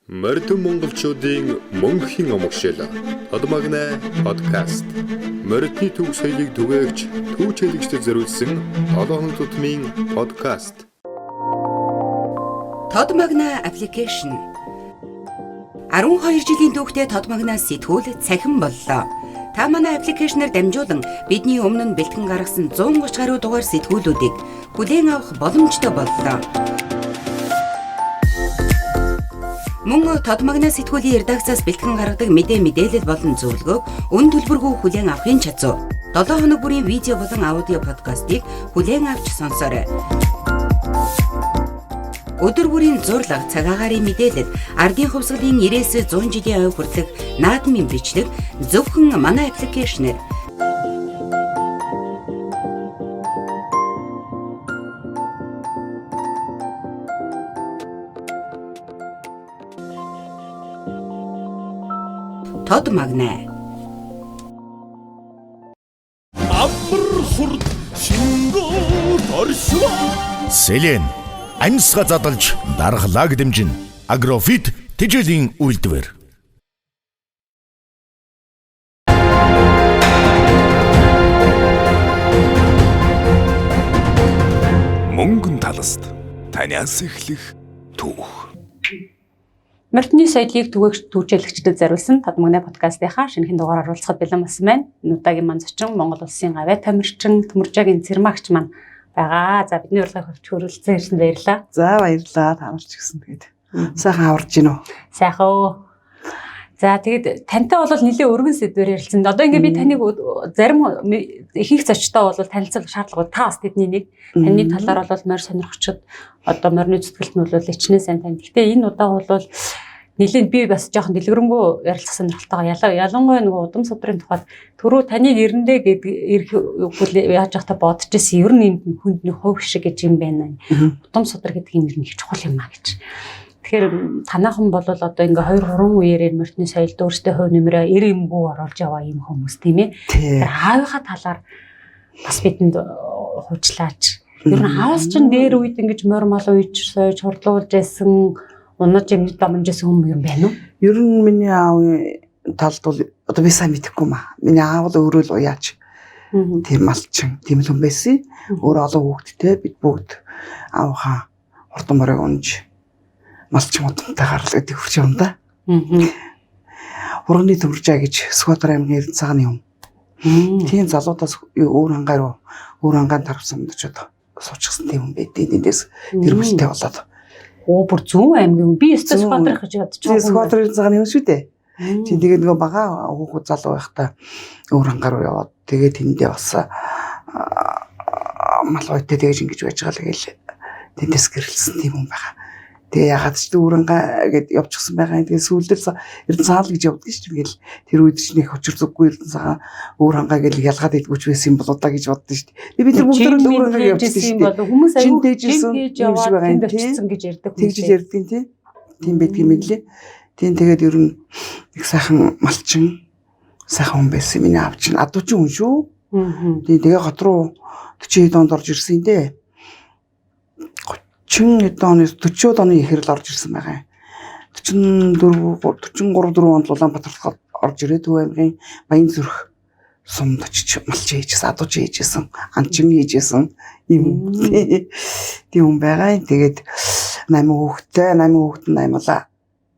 Мордон монголчуудын мөнхийн омгшил Тодмагнай подкаст. Мордны төв соёлыг түгээгч, түүч хэлэгчдэд зориулсан 7 хоног тутмын подкаст. Тодмагна аппликейшн 12 жилийн түүхтэй Тодмагна сэтгүүл цахим боллоо. Та манай аппликейшнээр дамжуулан бидний өмнө нь бэлтгэн гаргасан 130 гаруй дугаар сэтгүүлүүдийг хүлээн авах боломжтой боллоо. Мөн Тодмагна сэтгүүлийн редакцаас бэлтгэн гаргадаг мэдээ мэдээлэл болон зөвлөгөөг үн төлбөргүй хүлээн авахын чадвар. 7 хоног бүрийн видео болон аудио подкастыг хүлээн авч сонсоорой. Өдөр бүрийн зурлага, цаг агаарын мэдээлэл, ардын хувьсгалын 90-ээс 100 жилийн ой хүртэлх наадмын бичлэг зөвхөн манай аппликейшнээр. Тод магнай. Амар хурд шингөө оршваа. Селен амьсгаа задалж дархлааг дэмжин. Агрофит тэжээлийн үйлдвэр. Мөнгөн талст танаас эхлэх түүх. Морьтны соёлыг түгээгч түүжээлэгчдэд зориулсан Тодмогны подкастынхаа шинэхэн дугаараар уулзахад бэлэн болсон байна. Энэ удаагийн маань зочин Монгол улсын гавьяа тамирчин Төмөржаагийн Цэрмагч маань байгаа. За бидний урилгыг хөвч хөрвүүлсэн ирсэн баярлалаа. За баярлалаа та нар ч гэсэн тэгээд сайхан аварж гин үү. Сайхан уу. За тэгэд тантай бол нэлээд өргөн сэдвээр ярилцсан. Одоо ингээ би таныг зарим ихэнх зочтой бол танилцах шаардлагагүй. Та бас тэдний нэг. Таны талаар бол морь сонирхчид одоо морины зүтгэлт нь бол ичнээ сайн тань. Гэхдээ энэ удаа бол нэлээд би бас жоохон дэлгэрэнгүй ярилцах сонирхолтойгоо ялангуяа нөгөө удам судрын тухайд түрүү таны нэрэндээ гэдэг ирэх үгүй яаж явахта бодож ирсэн. Ер нь энд хүнд нэг хувь шиг гэж юм байна. Удам судар гэдэг юм ер нь их чухал юм а гэж. Тэгэхээр танаахан бол одоо ингээ 2 3 үеэрээ морьтны соёлд өөрсдөө хувь нэмрээ эр эмгүү оруулж яваа юм хүмүүс тийм ээ. Тэгэхээр аавынхаа талаар бас бидэнд хуучлаач. Ер нь аавс чинь дээр үед ингэж морь мал уйж сойж хурдлуулж байсан унаж юм домж байсан хүмүүс юм байна уу? Ер нь миний аавын талд бол одоо би сайн мэдэхгүй маа. Миний аав л өөрөө л уяач. Тийм малчин, тийм л хүн байсан. Өөр олон хүүхэдтэй бид бүгд аавынхаа хурдан морийг унж малчин удамтай гарал гэдэг хурж юм да. Хурганы Төмөржаа гэж Сүхбаатар аймгийн Эрдэнэ цагааны юм. Тийм залуудаас өөр хангаа руу өөр хангаанд тарвсан очоод суучихсан тийм хүн байдیں۔ Тэндээс гэр бүлтэй болоод. Оо бүр зүүн аймгийн хүн. Би өстө Сүхбаатар гэж бодож байгаа. Сүхбаатар Эрдэнэ цагааны юм шүү дээ. Тийм тэгээд нөгөө бага хүүхэд залуу байхдаа өөр хангаа руу яваад тэгээд тэндээ бас мал гойтой тэгэж ингэж байж байгаа л гээл тэндээс гэрэлсэн тийм хүн байгаа. Тэгээ ягаад ч дүүрэнгээ гэд явчихсан байгаа. Тэгээ сүүлдэл Эрдэнэ цагаан л гэж явдаг шүү дээ. Тэгэл тэр үед ч нэг учир зүггүй Эрдэнэ цагаан өөр хангаа гэл ялгаад идэггүйч байсан юм болоо да гэж боддоо шүү дээ. Би тэр бүгд л өөр хангаа явчихсан шүү дээ. Хүмүүс аюу жинтэйжсэн юм шиг байгаа юм тийм гэж ярьдаг хүмүүс. Тэгж ярьдаг тийм. Тийм байдгийг мэдлээ. Тийм тэгээд ер нь их сайхан малчин сайхан хүн байсан. Миний аав чинь адуучин хүн шүү. Тийм тэгээ хот руу 40 онд орж ирсэн дээ. 40 оны 40-од оны ихэрэл орж ирсэн байгаа юм. 44 43 4 онд Улаанбаатарт орж ирээд Төв аймгийн Баян зүрх сумд очиж малчин хийжсэн, адууч хийжсэн, анчин хийжсэн юм. Тийм хүн байгаа юм. Тэгээд 8 хүүхэдтэй, 8 хүүхэд нь аймалаа.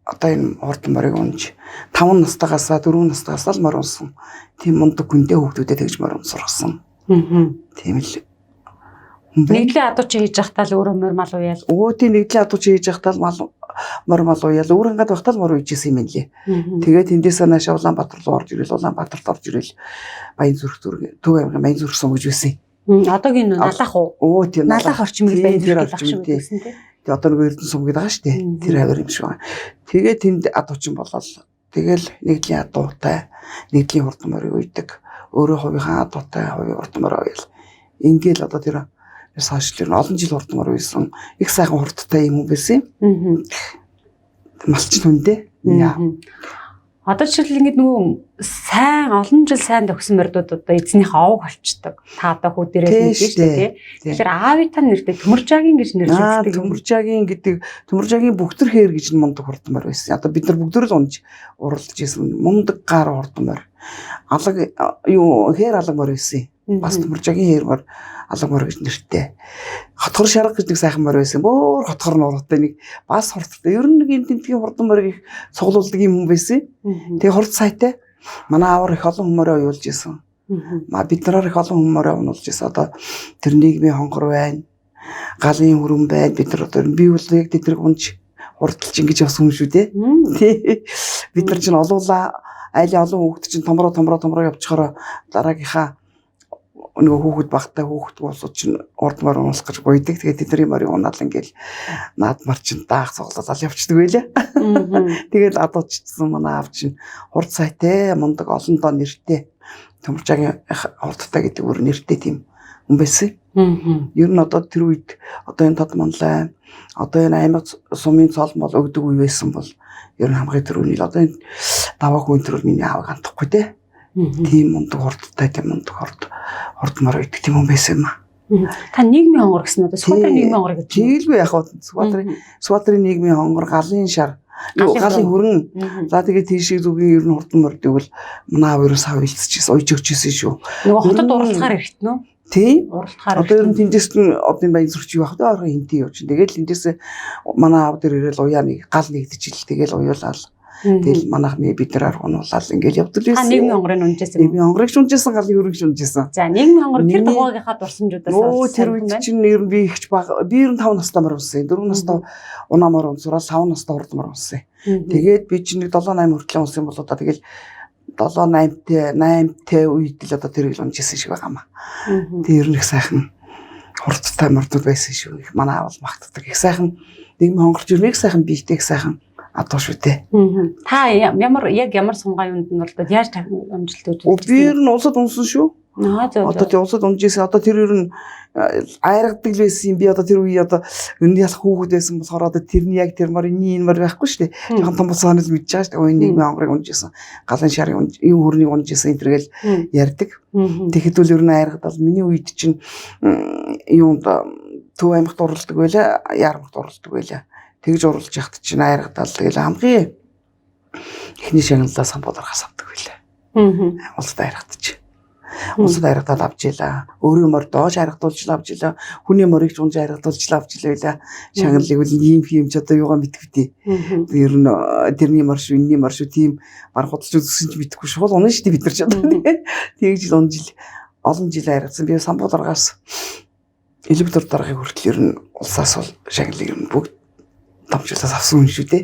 Одоо энэ хурдан морийг унж 5 настайгаас 4 настайгаас л мор унсан. Тийм мундаг хүндээ хүүхдүүдэд тэгж мор унсургасан. Тийм л. Нэгдлээ адууч хийж байхдаа л өөрөө морь мал уяал. Өө тийм нэгдлээ адууч хийж байхдаа л мал морь мал уяал. Өөр ангад байхдаа л мор уйжсэн юм лээ. Тэгээд тэндээсээ наашаа Улаанбаатар руу орж ирэл, Улаанбаатарт орж ирэл Баян зүрх зүрх Төв аймгийн Баян зүрх сум гэж байсан. Одоогийн Налах уу? Өө тийм Налах орчим гэж Баян зүрх галах шиг байсан тийм. Тэгээд одоо нэг Эрдэнэ сум гэдэг байгаа шүү дээ. Тэр авир юм шиг байна. Тэгээд тэнд адуучин болол. Тэгэл нэгдлийн адуутай, нэгдлийн хурдан морийг уйдаг. Өөрөө хувийнхаа адуутай, хувийн хурдан морь уяал. Ингээл одоо тэр сошиал ер нь олон жил хурдан мор үйсэн. Их сайхан хурдтай юм байсан юм. Малчин хүндээ. Одоо жишээл ингээд нөгөө сайн олон жил сайн төгсөн мордууд одоо эзнийхээ овг болчдөг. Та одоо хүү дээрээ Тий мэдэн шүү дээ. штэ. тий. Тэгэхээр аавын та нэртэй Төмөржаагийн гэж нэрлэгддэг. Төмөржаагийн гэдэг Төмөржаагийн бүгдэр хээр гэж нь мундаг хурдан морь байсан. Одоо бид нар бүгдэр л унж уралдаж исэн. Мундаг гар хурдан морь. Алаг юу хээр алаг морь байсан. Бас Төмөржаагийн хээр морь алаг морь гэж нэртэй. Хотгор шарга гэж нэг сайхан морь байсан. Бөөр хотгор нуруутай нэг бас хурдтай. Ер нь нэг энэ тентгийн хурдан морийг их цуглуулдаг юм хүн байсан. Тэгээ хурд сайтай. Манай аавар их олон хүмүүрээ уюулж исэн. Бид нараар их олон хүмүүрээ унуулж исэн. Одоо тэр нийгмийн хонгор байна. Галын хүрэн байна. Бид нар одоо би бол яг тэднийг унж хурдалж ингэж явсан юм шүү дээ. Тий. Бид нар чинь олуула айлын олон хүүхэд чинь томроо томроо томроо явчихороо дараагийнхаа нөгөө хүүхэд багтай хүүхэд болоод чинь урдмаар унуулах гэж гуйдаг. Тэгээд тэдний морийг унаал ингээл наадмар чинь даах цуглуулал явчихдаг байлаа. Тэгэл адуучсан манай аав чинь хурд сайтай мундаг олон доо нэртэй Төмөржаагийн хурдтай гэдэг өөр нэртэй тийм хүн байсан. Ер нь одоо тэр үед одоо энэ тод манлай одоо энэ аймаг сумын цол мол өгдөг үе байсан бол ер нь хамгийн түрүүний л одоо энэ даваа хүн тэр миний аавыг андахгүй те. Тийм мундаг хурдтай тийм мундаг хурдмар гэдэг тийм хүн байсан юм аа. Та нийгмийн хонгор гэсэн үү? Сүхбаатарын нийгмийн хонгор гэж. Тэгэлгүй яг хаа Сүхбаатарын нийгмийн хонгор галын шар галын хүрэн. За тэгээд тийшээ зүгийн ер нь хурдан мордыг бол манай аав ерөөс сав илцчихсэн, уйж өгчээсэн шүү. Нөгөө хотод уралцгаар эргэтнэ үү? Тийм. Уралдахаар. Одоо ер нь тэндээс нь одоо энэ баян зүрч юу ах вэ? Орхон хинтээ явж. Тэгэл тэндээс манай аав дээр ирээл уяа нэг гал нэгдэж ил тэгэл уюулаад. Тэгэл манайхны бид нар аргунуулаад ингээл явдаг Та байсан. нийгмийн хонгорыг унжсэн юм. Нийгмийн хонгорыг шүнжсэн, галын хөрөнгө шүнжсэн. За нийгмийн хонгор тэр дугаагийнхаа дурсамжуудаас Өө тэр үед чинь ер нь би ихч баг би ер нь 5 настай мар унсан. 4 настай унаамар унсураад 5 настай хурдмар унсан. Тэгээд би чинь нэг 7 8 хүртэл унсан бол одоо тэгэл 7 8-тэй 8-тэй үед л одоо тэр их унжсэн шиг байгаа юм аа. Тэр ер нь их сайхан хурдтай мордууд байсан шүү. Их манай аав бол магтдаг. Их сайхан нийгмийн хонгорч ер нь их сайхан биетэй их сайхан адуу шүү дээ. Та ямар яг ямар сунгаа юунд нь бол яаж амжилт үзүүлсэн? Би ер нь улсад унсан шүү. Одоо тий улсад унжсэн. Одоо тэр ер нь айргадаг л байсан юм. Би одоо тэр үе одоо энэ ялах хүүхэд байсан болохоор одоо тэрний яг тэр мор энэ энэ мор байхгүй шүү дээ. Жохон том болсон хоног мэдж байгаа шүү дээ. Өө нийгмийн хонгорыг унжсэн. Галын шарыг унж, юм хөрнийг унжсэн энэ төргээл ярьдаг. Тэгэхэд бол ер нь айргадал миний үед чинь юунд Төв аймагт уралдаг байлаа, Яармагт уралдаг байлаа. Тэгж уралж яхад чинь айргадал тэгэл хамгийн эхний шагналаа самбуудархаас авдаг байлаа. Улсад айргадчих. Улсад айргадал авч илаа. Өөрийн мор доош айргадуулж авч илаа. Хүний морийг ч унж айргадуулж авч илаа. Шагналыг үл ийм юм ч одоо юугаа мэдгүй дээ. Ер нь тэрний мор шүү, энэний мор шүү тийм баг худалч үзсэн ч мэдэхгүй шугал унаа шүү дээ бид нар ч одоо. Тэгж л унж ил олон жил айргадсан. Би самбуударгаас элевтор даргаыг хүртэл ер нь улсаас бол шагналыг ер нь бүгд томчлаас авсан юм шүү дээ.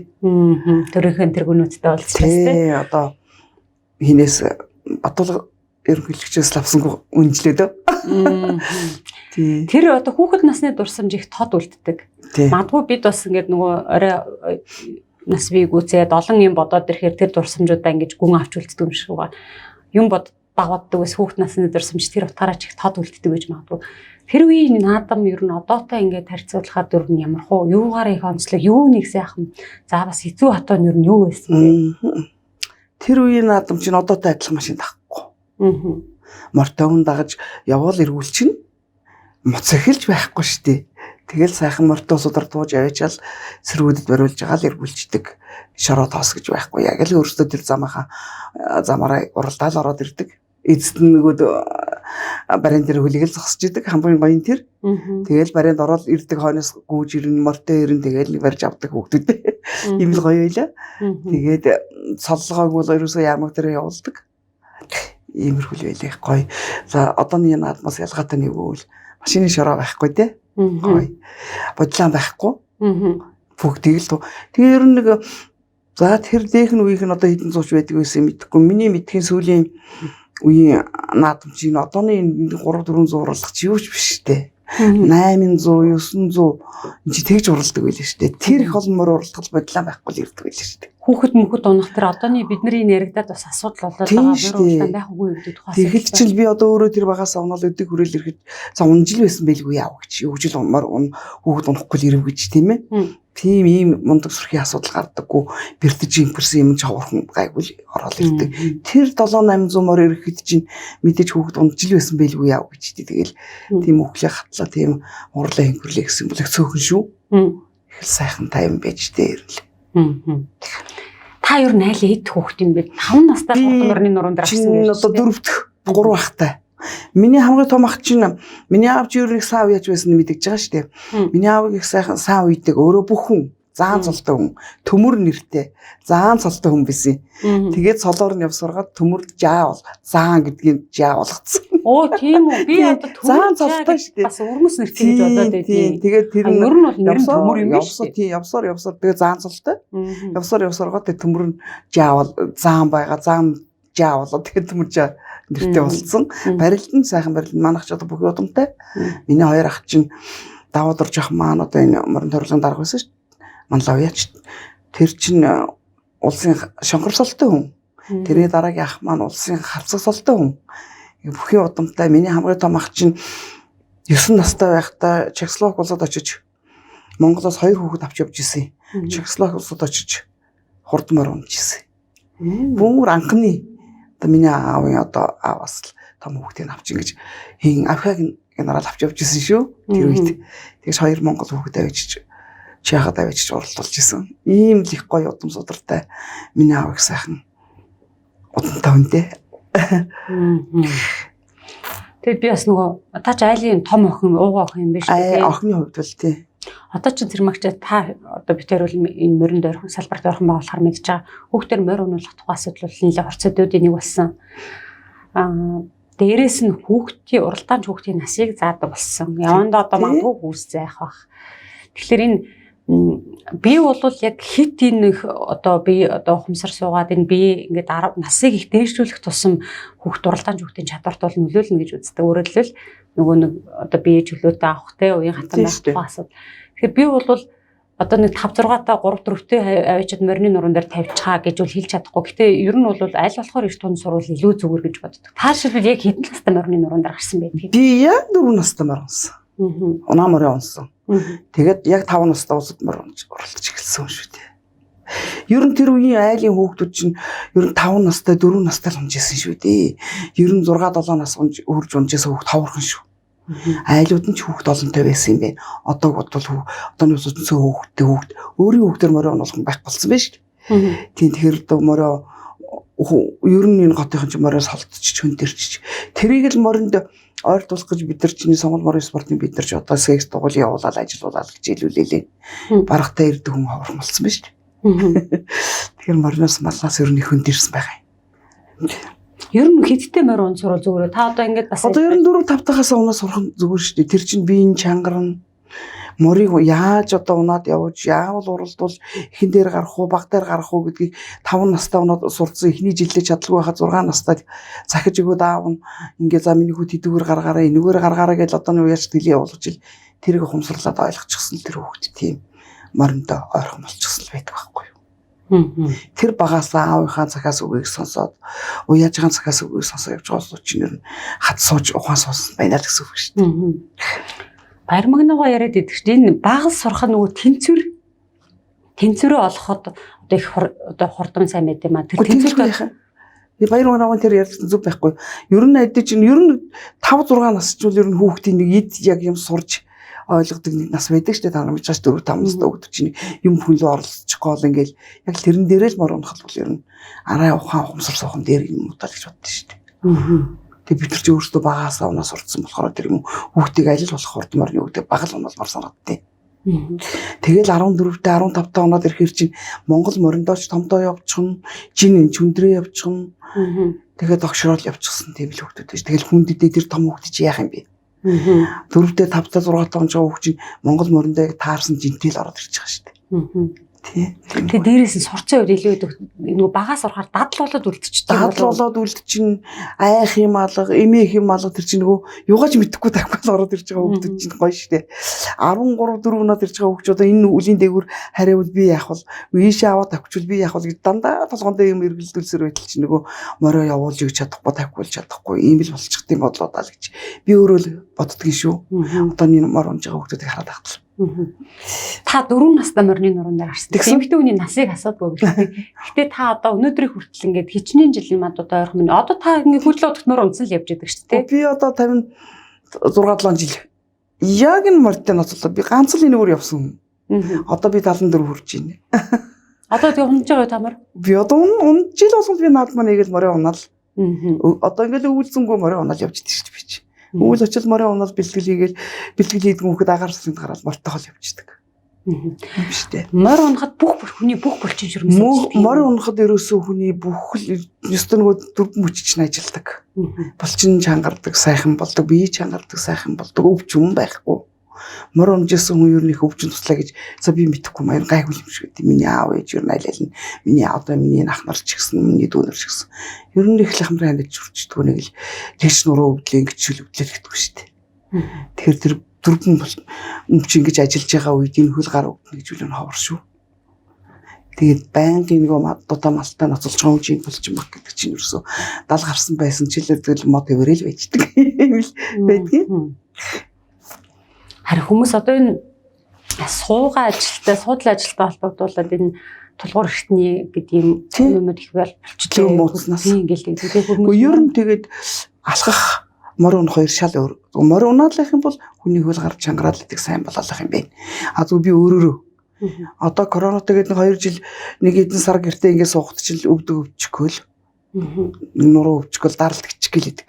Төрийнхөө тэргүүнүүдтэй уулзчихсан тий. Одоо хинээс Батулга ерөнхийлөгчөөс авсангүй үнжлээ дөө. Тий. Тэр одоо хүүхэд насны дурсамж их тод үлддэг. Магадгүй бид бас ингээд нөгөө орой нас бий гүцээд олон юм бодоод ирэхээр тэр дурсамжуудаа ингэж гүн авч үлддэг юм шиг байгаа. Юм бод багваддаг ус хүүхэд насны дурсамж тэр утгаараа ч их тод үлддэг гэж магадгүй. Тэр үеийн наадам ер нь одоотой ингээд харьцуулахад ер нь ямар хуу юугаар их онцлог юу нэг сайхан за бас хэцүү хатуу нь ер нь юу байсан бэ? Тэр үеийн наадам чинь одоотой адилхан машин дагахгүй. Мортой хүн дагаж яваал эргүүлчин моц эхэлж байхгүй шүү дээ. Тэгэл сайхан мортой усуудаар тууж аваачаал сэргүүдэд бариулж байгаа л эргүүлчдэг. Шороо тоос гэж байхгүй. Яг л өөрсдөө тэр замынхаа замаараа уралдаал ороод ирдэг. Эцэст нь нөгөөд барин дээр хөлийг л зогсож идэг хамгийн гоё тэр. Тэгэл баринд ороод ирдэг хойноос гүүж ирнэ, мортой ирнэ тэгэл нэг барьж авдаг хүүхдүүд. Ийм л гоё байлаа. Тэгээд цоллогоог бол ерөөсөө яамаг дээр явуулдаг. Иймэрхүү л байлаа гоё. За одооны наадмаас ялгаатай нэг үйл машины шороо байхгүй те. Гоё. Бодлон байхгүй. Бүгдийг л тэгээ ер нь нэг за тэр дээхэн үеийнх нь одоо хэдэн зууч байдаг байсан мэдэхгүй. Миний мэдхийн сүүлийн үеийн наадам чинь одооны 3 400 уралдах чи юу ч биш дээ. 800 900 энэ чи тэгж уралдаг байлаа шүү дээ. Тэр их олон мөр уралдах бодлоо байхгүй л ирдэг байлаа шүү дээ. Хүүхэд мөхөд унах тэр одооны бидний яригадад бас асуудал болоод Тийм байгаа. шүү Морь дээ. уралдаан байх үгүй юу гэдэг тухай Тэгэхэд чинь би одоо өөрөө тэр багаас унаал өдөг хүрэл ирэхэд за унжил байсан байлгүй яав гэж. Өгжил мор хүүхэд унахгүй л ирэв гэж тийм ээ. Тийм ийм мундаг сүрхийн асуудал гардаггүй. Бэртэж импэрсэн юм ч ховорхон гайгүй л ороод ирдэг. Тэр 7 800 мор ирэхэд чинь мэдээж хүүхэд унжил байсан байлгүй яав гэж. Тэгэл тийм үхлээ хатлаа тийм урлаа хинхвэрлээ гэсэн бол их цөөхөн шүү. Их л сайхан тайван байж дээр л. Та ер нь айлын хэд хүүхэд юм бэ? 5 настай Би хурдан морины нуруунд дээр авсан Чинь гэж. одоо дөрөвдөх 3 ахтай. Миний хамгийн том ах чинь миний аав чи ер нь их сайн үеж байсан нь мэдэж байгаа шүү дээ. Миний аавыг их сайхан сайн үедэг өөрөө бүх хүн заан цолтой хүн, төмөр нэртэй заан цолтой хүн байсан. Тэгээд цолоор нь явсаргаад төмөр жаа бол заан гэдгийг жаа болгоцсон. Оо тийм үү. Би Тийм, одоо заан төмөр цолтой шүү дээ. Бас өрмөс нэртэй гэж бодоод Тийм, байдیں۔ тэгээд тэр нь Ер нь бол нэр нь төмөр юм биш явсаар үү? тийм явсаар явсаар тэгээд заан цолтой. Явсаар явсаргаа тэгээд төмөр нь жаа бол заан байгаа заан жаа болоод тэгээд төмөр жаа нэртэй болцсон. Барилд нь сайхан барилд манайх ч одоо бүх удамтай. Миний хоёр ах чинь даваад орж ах маань одоо энэ морин торлогын дарга байсан шүү дээ. Манлавьяач. Тэр чинь улсын шонхор солтой хүн. Тэрний дараагийн ах маань улсын харцаг солтой хүн. Бүхий удамтай миний хамгийн том ах чинь 9 настай байхдаа Чехословак улсад очиж Монголоос 2 хүүхэд авч явж исэн. Чехословак улсад очиж хурдмаар унж исэн. Бүр анхны одоо миний аавын одоо ааваас л том хүүхдийг авч ингэж хин авхааг генерал авч явж исэн шүү. Тэр үед тэгж хоёр монгол хүүхэд авчиж Чехад авчиж уралдуулж исэн. Ийм л их гоё удам судартай миний аав их сайхан удамтай хүнтэй. Тэгээд би бас нөгөө та ч айлын том охин, ууга охин юм биш Аа үү? охины хувьд бол тий. Одоо ч цэрмагч та одоо бид тэр бол энэ моринд ойрхон салбарт ойрхон байгаа болохоор мэдж байгаа. Хүүхдээр морь унуулах тухай асуудал бол нэлээд хурц сэдвүүдийн нэг болсон. Аа дээрээс нь хүүхдийн уралдаанч хүүхдийн насыг заадаг болсон. Явандаа одоо магадгүй хүүс заах бах. Тэгэхээр энэ би бол яг хит энэ их одоо би одоо ухамсар суугаад энэ би ингээд 10 насыг их дээшлүүлэх тусам хүүхд уралдаанч хүүхдийн чадварт бол нөлөөлнө гэж үздэг. Өөрөөр хэлбэл нөгөө нэг одоо бие чөлөөтэй авах те уян хатан Тийм байх шүү дээ. тухай асуудал. Тэгэхээр би бол одоо нэг 5 6 та 3 4-тэй авчиад морины нуруунд дээр тавьчихаа гэж бол хэлж чадахгүй. Гэтэ ер нь бол аль болохоор эрт тунд сурвал илүү зүгээр гэж боддог. Та жишээлбэл яг хэдэн настай морины нуруунд дээр гарсан байдгийг. Би яг 4 настай мор унсан. Унаа морин унсан. Тэгээд яг 5 настай улсад мор унж уралдаж эхэлсэн юм шүү дээ. Ер нь тэр үеийн айлын хүүхдүүд чинь ер нь 5 настай 4 настай л унж исэн шүү дээ. Ер нь 6 7 нас унж хурж унжсэн хүүхд ховорхон шүү. Айлууд нь ч хүүхд олонтой байсан юм байна. Одоо бодвол одооны улсууд нь цөөн хүүхдтэй хүүхд өөрийн хүүхдээр морио унуулах юм байх болсон байна шүү дээ. Тийм тэгэхээр одоо морио ер нь энэ хотынхан ч морио солдчих чөнтөрчиж тэрийг л моринд ойртуулах гэж бид нар чиний Сонгол морин спортын бид нар ч одоо секс дугуйл явуулаад ажилуулаад хичээлүүлээлээ. Барагтаа ирдэг хүн ховорхон болсон байна шүү дээ. Тэгэхээр мориноос малнаас ер нь их хүнд ирсэн байгаа юм. Ер нь хэдтэй морь унцрал зүгээр үү? Та одоо ингээд бас Одоо ер нь 4 5 дахаас унаа сурах нь зүгээр шүү дээ. Тэр чинь биеийн чангарна. Морийг яаж одоо унаад явж, яавал уралдвал эхэн дээр гарах уу, баг дээр гарах уу гэдгийг 5 настай унаад сурцсан эхний жилдээ чадалгүй байхад 6 настай захиж өгөөд аав нь ингээ за миний хүү тэдүүгээр гаргаарай, энэгээр гаргаарай гэж одоо нь уяаж тэлээ явуулж ил тэрийг ухамсарлаад ойлгочихсон л тэр хүүхэд тийм мориндоо ойрхон болчихсон л байдаг байхгүй юу. Тэр багаасаа аавынхаа цагаас үгийг сонсоод уяажийн цагаас үгийг сонсоо явж байгаа улсууд чинь ер нь хат сууж ухаан суусан байна л гэсэн үг шүү дээ. Баярмагнуугаа яриад идэх чинь энэ багал сурах нөгөө тэнцвэр тэнцвэрээ олоход одоо их одоо хурдан сайн байд юм а. Тэр Үгүй тэнцвэр тэнцвэр Би баяр манаагийн тэр ярьсан зүг байхгүй. Ер нь әдээ чинь ер нь 5 6 нас ч бол ер нь хүүхдийн нэг эд яг юм сурж ойлгодог нэг нас байдаг шүү дээ. Та нар мэдээж 4 5 настай хүүхд чинь юм хүн лөө оролцож гол ингээл яг л тэрэн дээрээ л мор унах бол ер нь арай ухаан ухамсар суухан дээр юм удаа л гэж боддоо шүү дээ. Тэгээ бид нар ч өөрсдөө багаасаа унаа сурцсан болохоор тэр юм хүүхдийг аль болох хурдан морны хүүхдээ багал унаалмар санагдтыг. Тэгэл 14-тэй 15-тай оноод ирэхэр чинь Монгол мориндооч томдоо явчихна, жин энэ чүндрээ явчихна. Тэгээд огшрол явчихсан тийм л хүүхдүүд байж. Тэгэл хүндэдээ тэр том хүүхд чи яах юм бэ? 4-тэй 5-тай 6-тай онж байгаа хүүхд чинь Монгол мориндоо яг таарсан жинтэй л ороод ирж байгаа шүү дээ. Тий. Тэгээ дээрээс нь сурцсан үед илүү идэг нөгөө багаас сурахаар дадал болоод үлдчихдэг. Дадал болоод үлдчин айх юм алга, эмээх юм алга тэр чинь нөгөө юугаач мэдэхгүй тавхал ороод ирж байгаа хүүхдүүд чинь гоё штэ. 13 4 наад ирж байгаа хүүхд одоо энэ үлийн дээгүүр хариавал би яах вэ? Ийшээ аваад тавхичвал би яах вэ гэж дандаа толгоон дээр юм эргэлдүүлсээр байтал чинь нөгөө морио явуулж өгч чадахгүй, тавхгүй чадахгүй ийм л болчих тийм бодлоо даа л гэж би өөрөө л боддгийн шүү. Одоо энэ мор унж байгаа хүүхдүүдийг хараад ахтал. Та 4 настай морины нуруунд дээр гарсан. Эмэгтэй хүний насыг асуудаггүй гэлээ. Гэтэ та одоо өнөөдрийн хүртэл ингээд хичнээн жилийн мад одоо ойрхон минь. Одоо та ингээд хөдлөө утгт мор унсан л явж байдаг шүү дээ. Би одоо 56 7 жил. Яг энэ морьтой ноцлоо. Би ганц л энэгээр явсан. Одоо би 74 хүрч байна. Одоо тэгээ унж байгаа та мор? Би одоо унж жил болгонд би наад маань нэг л морио унаал. Одоо ингээд өвөлзөнгөө морио унаал явж идэв шүү дээ би чи. Өвөл очил морио унаал бэлтгэл хийгээл бэлтгэл хийдэг хүүхэд агаар сэлэнд гараад мортойгол явчихдаг. Юм шүү дээ. Морь унахад бүх хүний бүх булчин шүрмэс. Морь унахад ерөөсөө хүний бүх л ёстой нөгөө дөрвөн мөч чинь ажилдаг. Булчин чангардаг, сайхан болдог, бие чангардаг, сайхан болдог, өвчин байхгүй. Морь унжсэн хүн ер нь их өвчин туслаа гэж за би мэдэхгүй маяг гайгүй юм шиг үү. Миний аав ээж ер нь аль аль нь миний одоо миний ах нар ч гэсэн миний дүү нар ч гэсэн ер нь их лахмрын амьд чүрчдгүү нэг л тэгш нуруу өвдлээ ингэж чүл өвдлээ гэдэггүй шүү дээ. Тэгэхээр тэр дөрвөн өмч ингэж ажиллаж байгаа үед энэ хөл гар өвднө гэж үл нь ховор шүү. Тэгээд байнгын нөгөө мадуудаа малтаа ноцолж байгаа хүн болж мах гэдэг чинь ерөөсөө дал гарсан байсан ч л тэгэл мод эвэрэл байждаг юм л байдгийг. Харин хүмүүс одоо энэ суугаа ажилтай, суудлын ажилтай холбогдуулаад энэ тулгуур эрхтний гэдэг юм юмуд их болчихлоо. Мууцнаас. Ингээл тэгээд хүмүүс ер нь тэгээд алхах морь унах хоёр шал өөр. Морь унаалах юм бол хүний хөл гар чангараад л идэг сайн болоолох юм байна. А зүг би өөрөөрөө. Одоо коронатай гээд нэг 2 жил нэг хэдэн сар гэртээ ингээд суухад чинь өвдөг өвчихгүй л. Нуруу өвчихгүй даралт гिचг гээл идэг.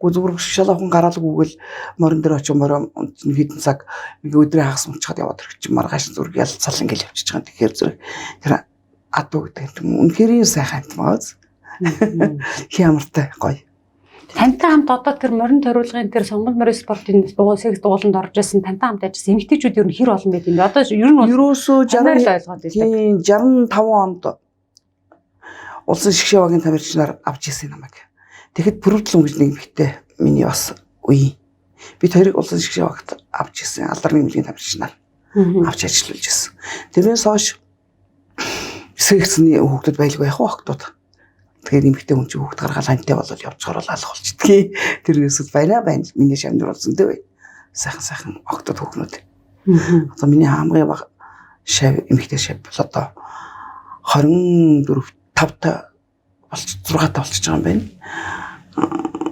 Гүү зүгээр шалаахан гараалгүйгээл морин дээр очиж морио хэдэн цаг нэг өдрийн хагас унчхад яваад ирэх чинь маргааш зүрх ялцал ингээл явчихж байгаа. Тэгэхээр зүрх тэр адуу гэдэг юм үнэхээр сайхан амт байгаа биз. Хямартай гоё. Тантай хамт одоо тэр морин ториулгын тэр сонгол морин спортын секс дугууланд орж исэн тантай хамт ажилласан эмэгтэйчүүд ер нь хэр олон байд юм бэ? Одоо ер нь ерөөсөө 60 ойлгоод байдаг. Тийм 65 онд улсын шгшээ багийн тамирч нар авч ирсэн намайг. Тэгэхэд Пүрвдлэн гэж нэг эмэгтэй миний бас үе. Бид хоёрыг улсын шгшээ багт авч ирсэн алдарны эмнэлгийн тамирч нар авч ажиллуулж ирсэн. Тэрнээс хойш сексний хүүхдүүд байлгүй яах вэ охтууд. Тэгэхээр эмэгтэй хүн чинь хүүхд гаргаал хантай болол явчихоор л алах болчдгийг. Тэрнээс байна байна. Миний шамнар болсон дээ. Сайхан сайхан охтууд хүүхнүүд. Одоо миний хамгийн бага шав эмэгтэй шав бол одоо 24 5 та болч 6 та болчихж байгаа юм байна.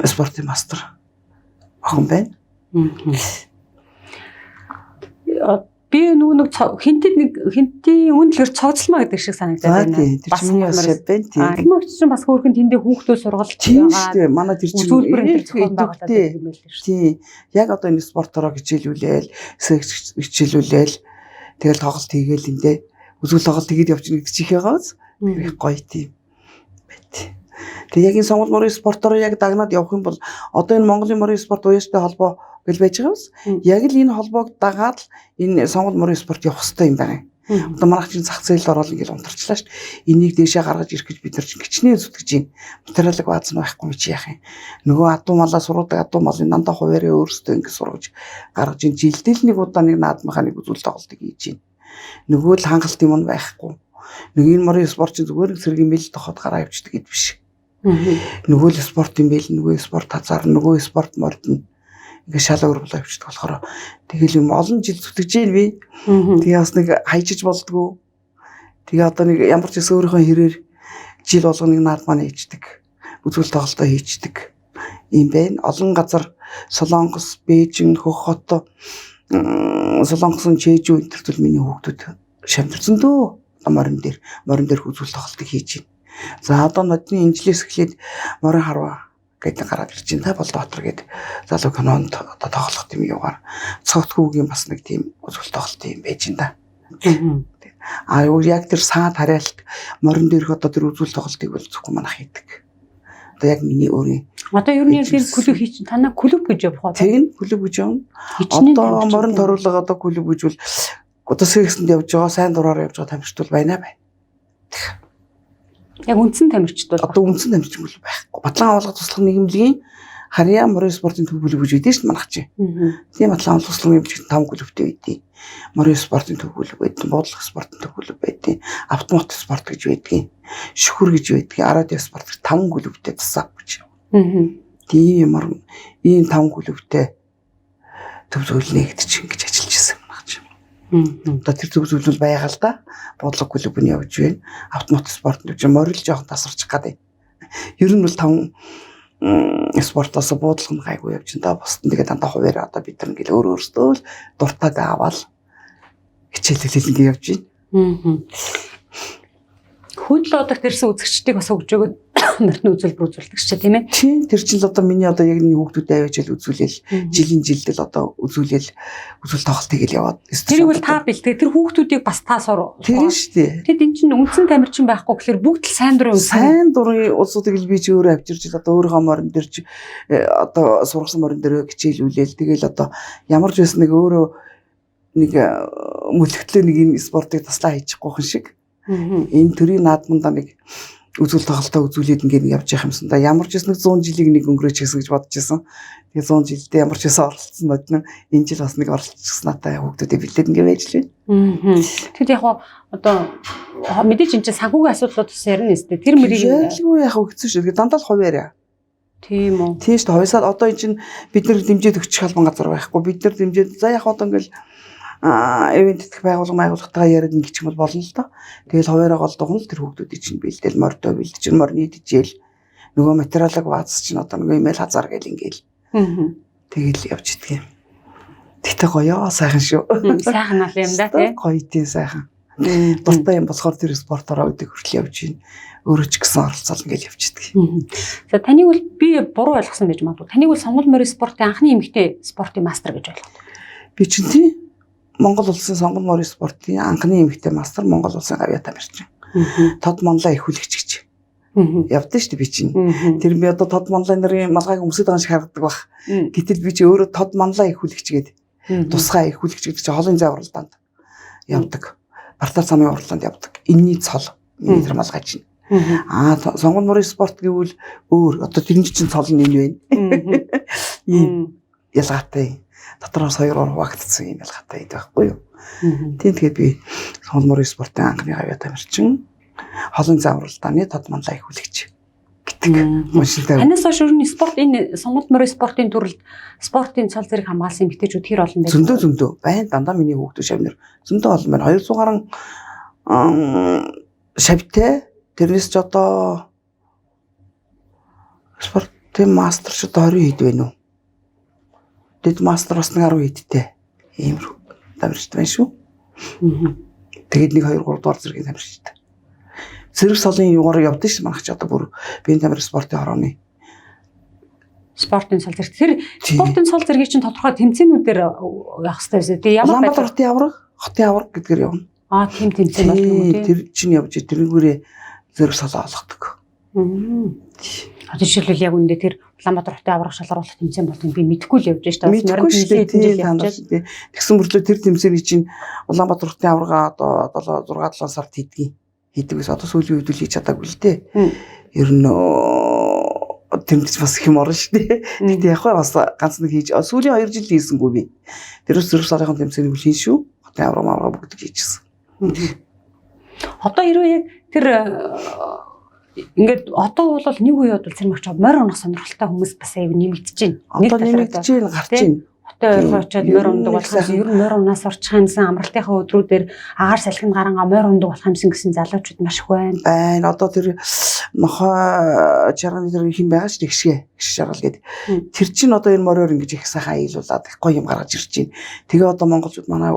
Спортын мастер охин байна. Би нөгөө нэг хинтэд нэг хинтийн үнэлгэр цогцлмаа гэдэг шиг санагдаад байна. Тэр чинь миний бас шав байна. Тийм. Магч чинь бас хөөрхөн тэндээ хүүхдүүд сургалт байгаа. Тийм шүү дээ. Манай тэр чинь үйлдвэр энэ зохион байгуулалт юм байл шүү. Тийм. Яг одоо энэ спортороо хичээлүүлээл, секс хичээлүүлээл, тэгэл тоглолт хийгээл эндээ үзүүл тоглолт хийгээд явчихна гэдэг чих байгаа биз. Тэр их гоё тийм байт. Тэг яг энэ сонгол морин спортороо яг дагнаад явах юм бол одоо энэ Монголын морин спорт уяаштай холбоо гэл байж байгаа биз. Яг л энэ холбоог дагаад л энэ сонгол морин спорт явах хэрэгтэй юм байна. Одоо манайх чинь зах зээлд ороод ингээл унтарчлаа шүү дээ. Энийг дээшээ гаргаж ирэх гэж бид нар чинь хичнээн зүтгэж байна. Материалыг бааз нь байхгүй чи яах юм. Нөгөө адуу малаа суруудаг адуу малын дандаа хуваараа өөрсдөө ингэ сургаж гаргаж ин жилдээ л нэг удаа нэг наадмынхаа нэг үзүүл тоглолтыг хийж байна. Нөгөө л хангалт юм байхгүй. Нэг энэ морин спорт чинь зүгээр нэг сэргийн мэл тоход гараа явчихдаг гэд биш. Нөгөө л спорт юм байл, нөгөө спорт хазаар, нөгөө спорт мордно. Ингээ шал өөр болоо явчихдаг болохоор тэгэл юм олон жил зүтгэж гин би. Тэгээ бас нэг хайчиж болдгоо. Тэгээ одоо нэг ямар ч гэсэн өөрийнхөө хэрээр жил болгоно нэг наад маань хийждэг. Үзүүл тоглолтоо хийждэг. Ийм байна. Олон газар Солонгос, Бээжин, Хөх хот, Солонгосын Чэжүү энэ төр зүйл миний хүүхдүүд шамтарсан дөө. Морин дээр, морин дээр үзүүл тоглолтыг хийж байна. За одоо нодны инжлээс эхлээд морин харваа гэдэг гараад ирж байна. Та Болдоотор гээд залуу кинонд одоо тоглох тийм юугаар цогтгүүгийн бас нэг тийм үзүүл тоглолт юм байж байна да. А юу яг тэр саад хариалт морин дээрх одоо тэр үзүүл тоглолтыг бол зөвхөн манайх хийдэг. Одоо яг миний өөрийн одоо ер нь тэр клуб хийчин танаа клуб гэж явах уу? Тэгнь клуб гэж явна. Одоо морин торуулга одоо клуб гэж бол Одоо сексэнд явж байгаа, сайн дураараа явж байгаа тамирчид бол байна байна. Яг үндсэн тамирчид бол Одоо үндсэн тамирчин бол байхгүй. Батлан агуулга туслах нийгэмлэгийн Харьяа морин спортын төв клуб гэж байдаг шүү дээ манайх чинь. Тийм Батлан агуулга туслах нийгэмлэг 5 клубтэй байдیں۔ Морин спортын төв клуб байдیں۔ Буудлах спортын төв клуб байдیں۔ Автомат спорт гэж байдیں۔ Шүхэр гэж байдیں۔ Арадио спорт гэж 5 клубтэй тусаа гэж. Тийм ямар ийм 5 клубтэй төв зүйл нэгдэж ингэж ажиллаж ирсэн манайх чинь. Одоо тэр төв зүйл бол байгаа л да. Буудлага клуб нь явж байна. Автомат спорт нь явж байна. Морил жоохон тасарчих гээд байна. Ер нь бол 5 спортоос буудлага нь гайгүй явж байна да. Бусд нь тэгээд дандаа хуваараа одоо бид нар ингээл өөр өөрсдөө л дуртад аваад хичээлэл ингэ явж байна. Хөндлө одогт ирсэн үзэгчдийг бас өгж өгөөд мөртний үзүүлбэр үзүүлдэг ч тийм ээ. Тийм тэр чинь л одоо миний одоо яг нэг хүүхдүүдэд аваач л үзүүлээл жилийн жилдэл одоо үзүүлээл үзүүл тоглолт хийгээл яваад. Тэрийг бол та бэлтгээ тэр хүүхдүүдийг бас та сур. Тийм шүү дээ. Тэд эн чинь үндсэн тамирчин байхгүй гэхэлэр бүгд л сайн дурын үндсэн. Сайн дурын улсуудыг л би чи өөрөө авчирч л одоо өөрийнхөө морин дээр чи одоо сургасан морин дээр хичээлүүлээл тэгэл одоо ямар ч байсан нэг өөрөө нэг мөлөгтлөө нэг энэ спортыг таслаа хийчихгүйхэн шиг. Энэ төрийн наадмандаа нэг үзүүл тоглолтоо үзүүлээд ингээд нэг явж явах юмсан да. Ямар ч байсан нэг 100 жилийг нэг өнгөрөөч гэсэн гэж бодож исэн. Тэгээ 100 жилдээ ямар ч байсан оролцсон модно энэ жил бас нэг оролцсон надаа хүүхдүүдэд бэлдээд ингээд байж л байна. Тэгэд яг одоо мэдээж эн чинь санхүүгийн асуудлууд бас ярина нэстэ. Тэр мөрийг ялгүй яг хэцүү шүү. Тэгээ дандаа л хуваарь. Тийм үү. Тийм шүү дээ. Хувьсаад одоо эн чинь бид нар дэмжиж өгчих албан газар байхгүй. Бид нар дэмжиж за яг одоо ингээд ивент итгэх байгууллага байгууллагатайгаа яриад ингэчих юм бол болно л доо. Тэгэл хуваараа гол дугна л тэр хүүхдүүдийг чинь бэлдээл мордоо бэлдэж чинь морины дижээл нөгөө материалыг бааз чинь одоо нөгөө имэйл хазар гэл ингээл. Тэгэл явж идэх юм. Тэгтээ гоё сайхан шүү. Сайхан ал юм да тий. Гоё тий сайхан. Дуртай юм болохоор тэр спортоор өдөг хүртэл явж гин. Өөрөө ч гэсэн оролцоол ингээл явж идэх юм. За таныг бол би буруу ойлгосон байж магадгүй. Таныг бол сонгол морин спортын анхны эмэгтэй спортын мастер гэж ойлгодог. Би чинь тий Монгол улсын сонгол морин спортын анхны эмэгтэй мастер, Монгол улсын гавьяа тамирчин. Тод манлаа их хүлэгч гэж. Явдсан шүү дээ би чинь. Тэр би одоо тод манлаа нарын малгайг өмсөд байгаа шиг харагдаг бах. Гэтэл би чи өөрөө тод манлаа их хүлэгч гээд тусгай их хүлэгч гэдэг чинь холын зай уралдаанд явдаг. Бартаар замын уралдаанд явдаг. Энийний цол миний тэр малгай чинь. Аа сонгол морин спорт гэвэл өөр. Одоо тэрний чинь цол нь энэ байна. Ийм ялгаатай. Дотроос хоёроор хуваагдсан юм ялгаатай гэдэг байхгүй юу? Тийм тэгэхээр би сонгол морин спортын анхны гавьяа тамирчин, холын зай уралдааны тод манлаа их хүлэгч гэдэг уншилтай. Танаас хойш ер нь спорт энэ сонгол морин спортын төрөлд спортын цол зэрэг хамгаалсан эмэгтэйчүүд хэр олон байх? Зөндөө байна. Дандаа миний хүүхдүүд шавнар зөндөө олон байна. 200 гаруй шавтай. Тэрнээс ч одоо спортын мастер ч одоо 20 хэд байна уу? Дэд мастер бас нэг 10 хэдтэй. Иймэрхүү тамирчид байна шүү. Тэгээд 1 2 3 дугаар зэргийн тамирчид. Зэрэг солын юугаар явдсан шүү манайх ч одоо бүр биеийн тамир спортын хорооны спортын цол зэрэг. Тэр спортын цол зэргийг чинь тодорхой тэмцээнүүдээр явах хэрэгтэй байсан. Тэгээ ямар Улаанбаатар хотын авраг, хотын авраг гэдгээр явна. Аа тийм тэмцээн болдог юм уу? Тэр чинь явж тэрнгүүрээ зэрэг солоо олгодог. Одоо жишээлбэл яг үндэ тэр Улаанбаатар хотын авраг шалгаруулах тэмцээн болдгийг би мэдэхгүй л явж штэ. Мэдэхгүй шүү дээ. Тэгсэн мөртлөө тэр тэмцээний чинь Улаанбаатар хотын аврага одоо 7 6 7 сард хийдгийг. Хийдэг ус одоо сүүлийн үед л хийж чадаагүй л дээ. Ер нь тэмцэж бас их юм орно шүү дээ. Гэтэ яг бас ганц нэг хийж сүүлийн 2 жил хийсэнгүй би. Тэрээс зэрэг сарын тэмцээнийг хийн шүү. Хотын авраг авраг бүгд хийчихсэн. Одоо хэрвээ яг тэр ингээд одоо бол нэг үе бол цэрмэгч морь унах сонирхолтой хүмүүс бас аяг нэмэгдэж байна. Одоо нэмэгдэж байна, гарч байна. Хотын ойрхон очиод морь ундаг болох юм. Ер нь морь унаас орчих юмсан амралтынхаа өдрүүдээр агаар салхинд гарангаа морь ундаг болох юмсан гэсэн залуучууд маш их байна. Байна. Одоо тэр нохой чарганы тэр хин байгаа шүү дээ, гişгэ. Гişг жаргал гэдэг. Тэр чинь одоо энэ мориор ингэж их сайхан аялуулад их гоё юм гаргаж ирж байна. Тэгээ одоо монголчууд манай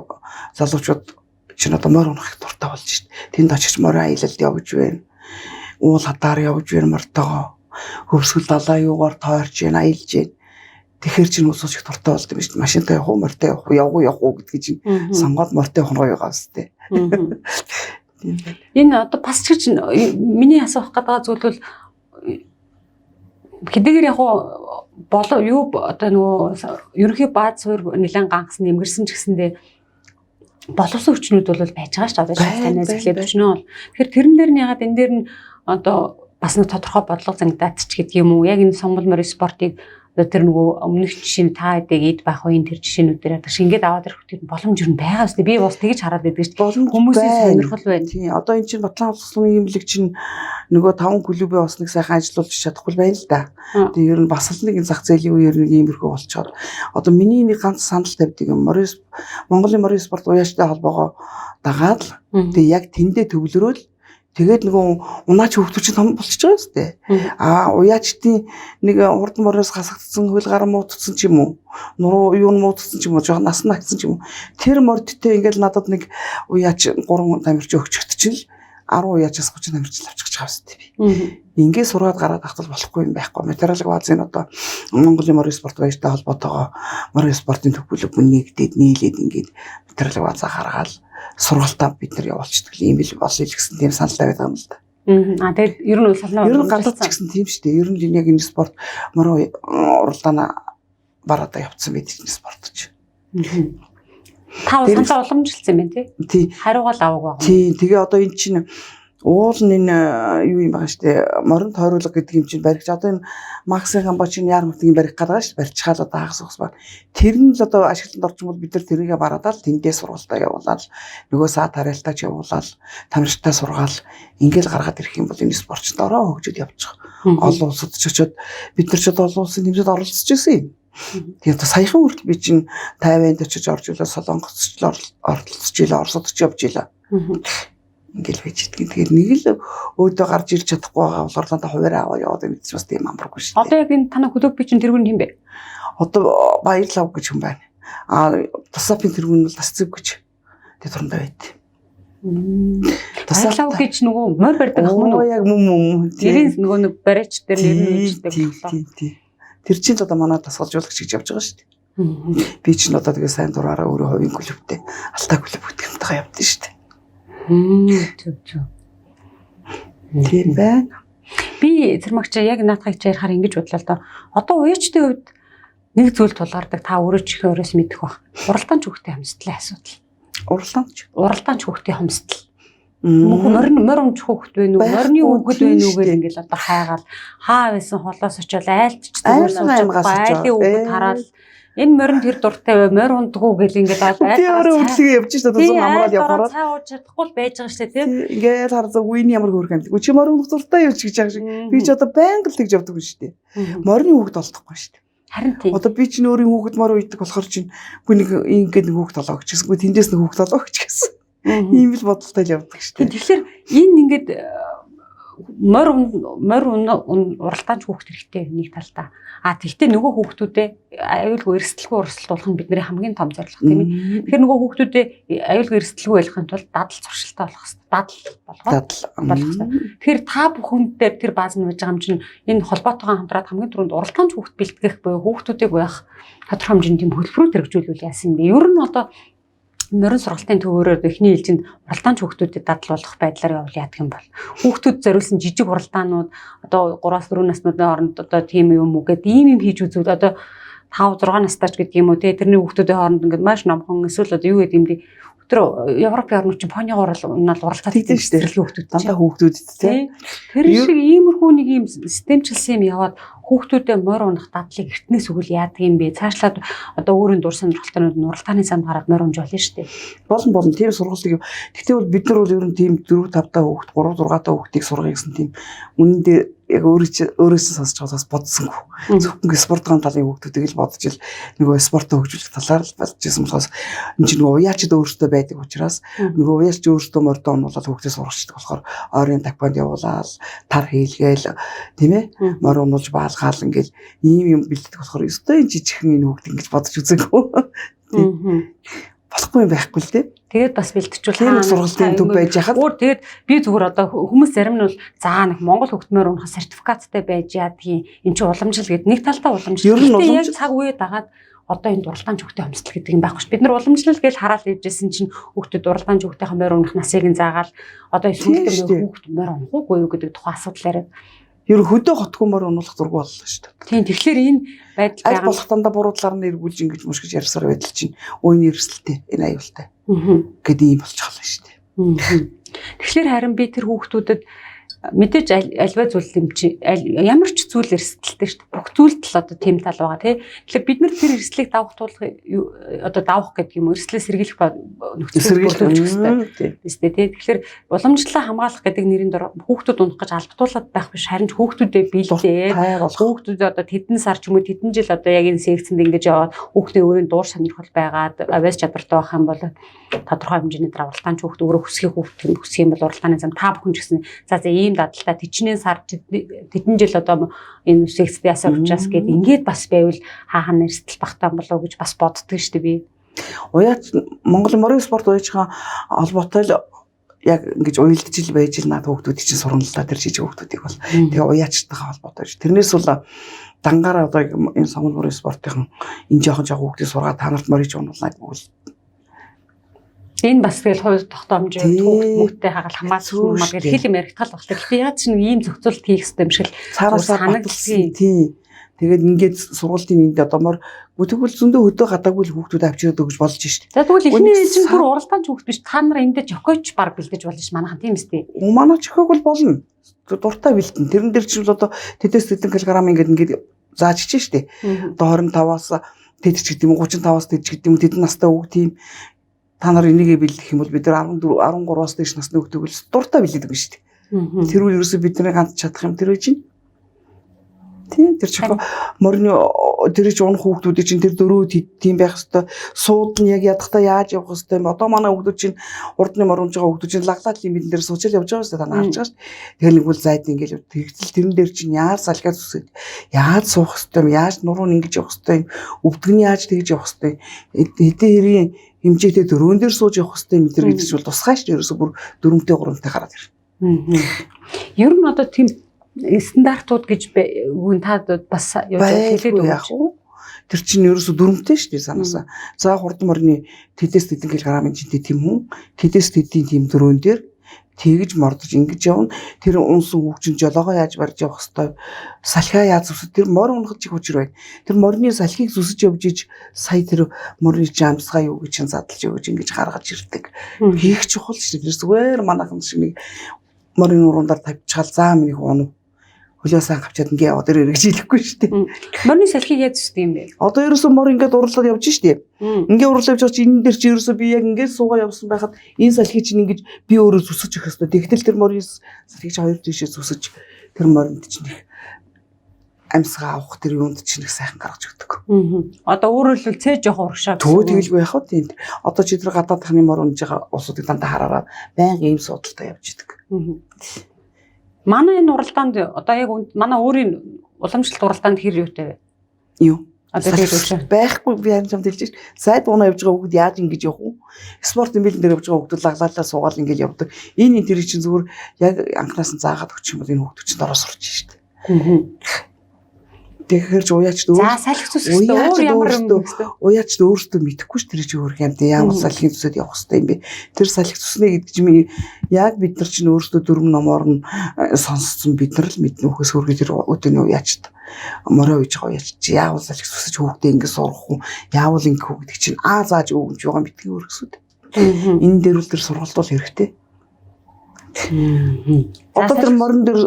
залуучууд чинь одоо морь унах их дуртай болж шít. Тэнд очиж морь аялалд явж байна. Уул хадаар явж байна мортогоо. Хөвсгөл далаа юугаар тойрч байна, аялж байна. Тэгэхээр чинь усууч их дуртай болд юм шүү дээ. Машинтай явах уу, морьтой явах уу, явах уу, явах уу гэдгийг чинь сонгоод морьтой явах нь гоё байгаа үстэй. Энэ одоо бас ч гэж миний асуух гэдэг зүйл бол хэдийгээр яг болоо юу одоо нөгөө ерөнхий бааз суурь нэлээд гангасан нэмгэрсэн ч гэсэндээ Боловсон хүчнүүд бол байж байгаа шүү дээ. Одоо танаас эхлээд өчнөө бол. Тэгэхээр тэрэн дээр нь ягаад энэ дээр нь одоо бас нэг тодорхой бодлого зангидаад ч гэдэг юм уу. Яг энэ сонгол морь спортыг одоо тэр нөгөө өмнөх жишээ нь та хэдийг эд байх үеийн тэр жишээнүүдээр одоо шингээд аваад ирэх тэр боломж юу байгаа үстэй. Би бас тэгж хараад байдаг шүү дээ. Хүмүүсийн сонирхол байна. Тийм. Одоо эн чинь Батлан улсын имлэг чинь нөгөө 5 клубээ бас нэг сайхан ажиллуулж чадахгүй байна л да. Тэгээ ер нь бас л нэг зах зээлийн үеэр нэг иймэрхүү болчоод одоо миний нэг ганц санал тавьдаг юм. Монголын морь спорт уяачтай холбоогоо дагаад л тэгээ яг тэндээ төвлөрөөл. Тэгээд нөгөө унаач хүүхдүүд чинь том болчихж байгаа юм дээ. Аа уяачдын нэг хурдан мориос гасагдсан, хөл гар муудсан ч юм уу, нуруу юу муудсан ч юм уу, жоохон нас нагцсан ч юм уу. Тэр мордтой ингээл надад нэг уяач 3 тамирч өгчихт чинь л 10 уяачаас 30 тамирч авчих байгаа юм дээ би. Ингээ сургаад гараад ахтал болохгүй юм байхгүй. Материалын баазын одоо Монголын морь спорт баяртай холбоотойгоо морь спортын төв клуб нэгдээд нийлээд ингээд материалын баазаа гаргаал сургалтаа бид нар явуулчихдаг юм бил болъё л гэсэн тийм санал тавиад байгаа юм л да. Аа тэгээд ер нь салнаа ер нь гадаад ч гэсэн тийм шүү дээ. Ер нь яг энэ спорт морь уралдаана бараадаа явцсан байдаг энэ спорт ч. Та саналаа уламжилсан юм байна тий? Тий. Хариугаал аваагүй байгаа. Тий. Тэгээ одоо энэ чинь уул нь энэ юу юм байгаа шүү дээ. Морин тойруулга гэдэг юм чинь баригч одоо энэ Максын гамба чинь яармагтын барих гэдэг байгаа шүү дээ. Барьчихаал одоо хагас ухс байна. Тэр нь л одоо ашиглалтанд орчмол бид нар тэрийгэ бараадаал тэндээ сургалтаа явуулаад нөгөө саа тариалтаач явуулаад тамирчтай сургаал ингээл гаргаад ирэх юм бол энэ спортчд ороо хөгжөд явчих. Олон улсад ч очиод бид нар ч одоо олон улсын тэмцээнд оролцож ирсэн юм. Тэгээд одоо саяхан хүртэл би чинь Тайванд очиж орж илээ, Солонгост ч оролцож илээ, Оросд ч явж илээ. Ингээл байж идэх. Тэгээд нэг л өөдөө гарч ирж чадахгүй байгаа болохоор дандаа хуваараа аваа яваад байна гэж бас тийм амаргүй шүү дээ. Одоо яг энэ танай клуб би чинь тэргүүн хэм бэ? Одоо Баярлав гэж хүн байна. Аа Тусапын тэргүүн бол Тасцэв гэж тэр турандаа байд. Баярлав гэж нөгөө морь барьдаг ах мөн үү? Яг мөн мөн. Нэрийн нөгөө нэг бариач дээр нэр нь үүсдэг боллоо. Тийм. Тэр чинь л одоо манай тасгалжуулагч гэж явж байгаа шүү дээ. Би чинь одоо тэгээ сайн дураараа өөрөө хувийн клубтэй Алтай клуб гэдэг юмтайгаа явдсан шүү дээ. Зөв зөв. Тийм байна. Би Цэрмагч яг наадхыг чи ярихаар ингэж бодлоо л доо. Одоо уяачдын хувьд нэг зүйл тулгардаг, та өөрөө ч их өөрөөс мэдэх бах. Уралдаанч хүүхдийн хомсдлын асуудал. Уралдаанч. Уралдаанч хүүхдийн хомсдол. Морин унж хүүхэд байна уу? Морины хүүхэд байна уу гэл ингээл одоо хайгаал хаа байсан холоос очиод айлтч зүгээр сууж айлын хүүхэд хараад энэ морин тэр дуртай бай, морь ундгүү гэл ингээд айл. Би өөрөө өглөө явж шээ одоо амраад явахаар. Цай ууж чадахгүй л байж байгаа шээ тийм. Ингээд харзаа үеийн ямар хөөрхөн амьд. Чи морин унах дуртай юу ч гэж байгаа шиг. Би ч одоо байнга л тэгж явдаг юм шүү дээ. Морины хүүхэд олдохгүй шүү дээ. Харин тийм. Одоо би чинь өөрийн хүүхэд морь уйдаг болохоор чинь үгүй нэг ингээд нэг хүүхэд олоо гэжсэн. Үгүй тэндээс нэг хүүхэд олоо гэж гэсэн. Ийм л бодолтой л явдаг шүү дээ. Тэгэхээр энэ ингээд морь уралдаанч хүүхд хэрэгтэй нэг талдаа. А тэгтээ нөгөө хүүхдүүдээ аюулгүй эрсдэлгүй урсгалуулах нь бидний хамгийн том зорилго тийм ээ. Тэгэхээр нөгөө хүүхдүүдээ аюулгүй эрсдэлгүй байлгахын тулд дадал зуршилтай болох хэрэгтэй. Дадал болгоод болох хэрэгтэй. Тэгэхээр та бүхэн дээр тэр бааз нь байж байгаа юм чинь энэ холбоотойгоо хамтраад хамгийн түрүүнд уралдаанч хүүхд бэлтгэх буюу хүүхдүүдийг байх тодорхой хэмжээний тийм хөтөлбөрүүд хэрэгжүүлвэл яасан юм бэ? Ер нь одоо морин сургалтын төвөөрөөр эхний ээлжинд уралдаанч хүүхдүүдэд дадал болох байдлаар явуул яадаг юм бол хүүхдүүд зориулсан жижиг уралдаанууд одоо 3-4 наснуудын хооронд одоо тийм юм уу гэд ийм юм хийж үзвэл одоо 5 6 настайч гэдэг юм уу те тэрний хүүхдүүдийн хооронд ингээд маш номхон эсвэл одоо юу гэдэг юм бэ тэр Европын орнууд чинь понигоор л уралдаад тийм шүү дээ хүүхдүүд дандаа хүүхдүүдэд те тэр шиг иймэрхүү нэг юм системчилсэн юм яваад хүүхдүүдэд морь унах дадлыг эртнээс өгөл яадаг юм бэ? Цаашлаад одоо өөрийн дур сонирхолтойнууд нь уралдааны замд гараад морь унж болно шүү дээ. Болно тийм сургалтыг. Тэгтээ бол бид нар бол ер нь тийм 4 5 та хүүхд 3 6 та хүүхдийг сургая гэсэн тийм үнэндээ яг өөрөөс нь сонсож байгаас бодсонгүй. Зөвхөн спортын талын хүүхдүүдийг л бодож ил нөгөө спортоо хөгжүүлэх талаар л болж исэн болохоос энэ чинь нөгөө уяачд өөртөө байдаг учраас нөгөө уяач өөртөө мордоо онуулаад хүүхдээ сургачдаг болохоор ойрын такванд явуулаад тар хийлгээл тийм ээ морь унуулж баалгаал ингээл ийм юм бэлддэг болохоор өстой энэ жижигхэн энэ хүүхд ингэж бодож үзээгүй. Болохгүй юм байхгүй л дээ. Тэгээд бас бэлтжүүл хаана сургалтын төв байж хахад өөр тэгээд би зүгээр одоо хүмүүс зарим нь бол за нэг Монгол хөгтмөр унах сертификаттай байж яадгийн эн чинь уламжлал гэд нэг талдаа уламжлал. Гэхдээ яг цаг үе дагаад одоо энэ уралдаанч хүүхдийн хомсдол гэдэг юм байхгүй ш. Бид нар уламжлал гэж хараал явжсэн чинь хүүхдүүд уралдаанч хүүхдийн морь унах насыг нь заагаал одоо сүүлдээ хүүхд морь унах уугүй юу гэдэг тухайн асуудал яриад ер нь хөдөө хотгүй морь унуулах зург боллоо шүү дээ. Тийм тэгэхээр энэ байдал байгаа. Аль болох дандаа буруу талаар нь эргүүлж ингэж мушгиж ярьсаар байдал чинь өөний эрсдэлтэй энэ аюултай. Гэдэг юм болчихлоо шүү дээ. Тэгэхээр харин би тэр хүүхдүүдэд мэдээж альва зүйл юм чи ямар ч зүйл эрсдэлтэй шүү дээ. Бүх зүйлд л одоо тийм тал байгаа тий. Тэгэхээр бид нар тэр эрсдлийг давах тулах одоо давах гэдэг юм эрсдлээ сэргийлэх нөхцөл бүрдүүлчих хэрэгтэй. Биз дээ тий. Тэгэхээр уламжлалаа хамгаалах гэдэг нэрийн дор хүүхдүүд унах гэж албатуулаад байх биш, харин ч хүүхдүүдэд бэлдээд хүүхдүүдэд одоо тэдэн сар ч юм уу тэдэн жил одоо яг энэ секцэнд ингэж яваад хүүхдийн өөрийн дуур сонирхол байгаад авиас чадвартай байх юм бол тодорхой хэмжээний дараа уралдаан ч хүүхд өөрөө хүсхийг хүүхд хүсэх юм бол уралдааны зам та бүхэн ч гэсэн за за ийм дадалтай тэчнэн сар тэдэн жил одоо энэ секцэд ясаа учраас гээд ингээд бас байвал хаахан эрсдэл багтаа болов гэж бас боддөг шүү дээ би. Уяач Монгол морин спорт уяачхан холбоотой л яг ингэж уялдж ил байж л наад хүүхдүүд чинь сурна л да тэр жижиг хүүхдүүдийг бол тэгээ уяачтайгаа холбоотой ш. Тэрнээс бол дангаараа одоо энэ Монгол морин спортын энэ жоохон жоохон хүүхдийг сургаад та нарт морийг унуулна гэдэг бол энэ бас тэгэл хувь тогтоомж түүхт мөнгөтэй хагаал хамаалсан мал гэх хэл юм яригдтал баг. Гэхдээ яаж ч нэг ийм зохицуулт хийх ёстой юм шиг л санагдсан. Тий. Тэгээд ингээд сургуулийн энд одоо мор тэгвэл зөндөө хөдөө гадаагүй л хүүхдүүд авчираад өгч болж шít. За тэгвэл эхний ээлжинд бүр уралдаан ч хүүхд биш. Та нар эндээ жокойч баг бэлдэж болно ш. Манайхан тийм үстэй. Манай жокойг бол болно. Дуртай бэлтэн. Тэрэн дээр чинь бол одоо тэдэс тэдэн килограмм ингээд ингээд зааж чиж штэ. Одоо 25-аас тэд ч гэдэг юм 35-аас тэд ч гэдэг юм тэдэн настай хүүхд тийм та нар энийгээ бэлдэх юм бол бид нар 14 13-аас дээш насны хүүхдийг л дуртай бэлддэг юм шүү дээ. Тэр үл ерөөсөө бидний ганц чадах юм тэр үе чинь. Тийм тэр чихээ морины тэр чи унах хүүхдүүдийн чинь тэр дөрөв тийм байх хэвээр сууд нь яг ядахтаа яаж явах хэвээр юм. Одоо манай хүүхдүүд чинь урдны мор унж байгаа хүүхдүүд чинь лаглаад юм бидэн дээр суучаал явж байгаа шүү дээ. Та нар харж байгаа шүү. Тэгэл нэг бол зайд ингээл тэгтэл тэрэн дээр чинь яаж салхиа зүсээд яаж суух хэвээр юм, яаж нуруу нь ингэж явах хэвээр юм, өвдгөн нь яаж тэгж явах хэвээр хэдэн хэрийн хэмжээтэй дөрөөн дээр сууж явах хэвээр юм тэр гэдэг чинь бол тусгай шүү дээ. Ерөөсөө бүр дөрөмтэй гурамтай гараад ирнэ. Ер нь одоо тийм стандартууд гэж үгүй та бас юу хэлээд өгөх үү? Тэр чинь ерөөсө дүрмтэй шүү дээ санаасаа. За хурдан морины тэдэс тэдэн килограмм жинтэй тийм хүн тэдэс тэдийн тийм дөрөөн дээр тэгж мордож ингэж явна. Тэр унсан хүүхчин жолоогоо яаж барьж явах хэвээр салхиа яаж зүсэж тэр мор унахад чих учир байна. Тэр морины салхийг зүсэж явж иж сая тэр морины жамсгаа юу гэж чинь задлж өгч ингэж гаргаж ирдэг. Хийх чухал шүү дээ. Тэр зүгээр манайхан шиг нэг морины урандаар тавьчихал заа миний унав. Хөлөө сайн авчаад ингээ яваад ирэх гэж хэлэхгүй шүү дээ. Морины салхийг яаж зүсдэг юм бэ? Одоо ерөөсөө мор ингээд урлаад явж шүү дээ. Ингээ урлаад явж байгаа чи энэ дээр чи ерөөсөө би яг ингээд суугаа явсан байхад энэ салхийг чинь ингэж би өөрөө зүсэж өгөх ёстой. Тэгтэл тэр морины салхийг чи хоёр тийшээ зүсэж тэр моринд чинь их амьсгаа авах тэр юунд чинь их сайхан гаргаж өгдөг. Одоо өөрөөр хэлбэл цээ жоох урагшаа. Төө тэгэлгүй яах вэ? Одоо чи тэр гадаадхны мор унж байгаа улсуудыг дандаа хараараа байнга ийм судалтай явж идэг. Манай энэ уралдаанд одоо яг манай өөрийн уламжлалт уралдаанд хэр юутай вэ? Юу? Одоо тэр байхгүй би харин чамд хэлж шин. Сайд унаа явж байгаа хүүхэд яаж ингэж явах вэ? Спортын бэлэн дээр явж байгаа хүүхдүүд лаглаалаа суугаал ингэж явдаг. Энэ тэр чинь зүгээр яг анханаас нь заагаад өгчих юм бол энэ хүүхдүүд чинь дороо сурч шин. Тэгэхээр ч уяач өөр. За салхи зүсэх өөр ямар юм бэ? Уяач өөртөө мэдэхгүй ш тэр чинь өөр юм дээ. Ямар салхи зүсээд явах хэвээр юм бэ? Тэр салхи зүснэ гэдэг чинь яг бид нар чинь өөртөө дөрвөн номоор нь сонсцсон бид нар л мэднэ үхээс хөргө тэр өдөөний уяачд мороо үйж байгаа уяач чи яавал салхи зүсэж хүүхдээ ингэ сурах уу? Яавал ингэ хүү гэдэг чинь аа зааж өгөмж байгаа мэдгүй өргөсөд. Энэ дээр үл тэр сургалт бол хэрэгтэй. Одоо тэр морин дээр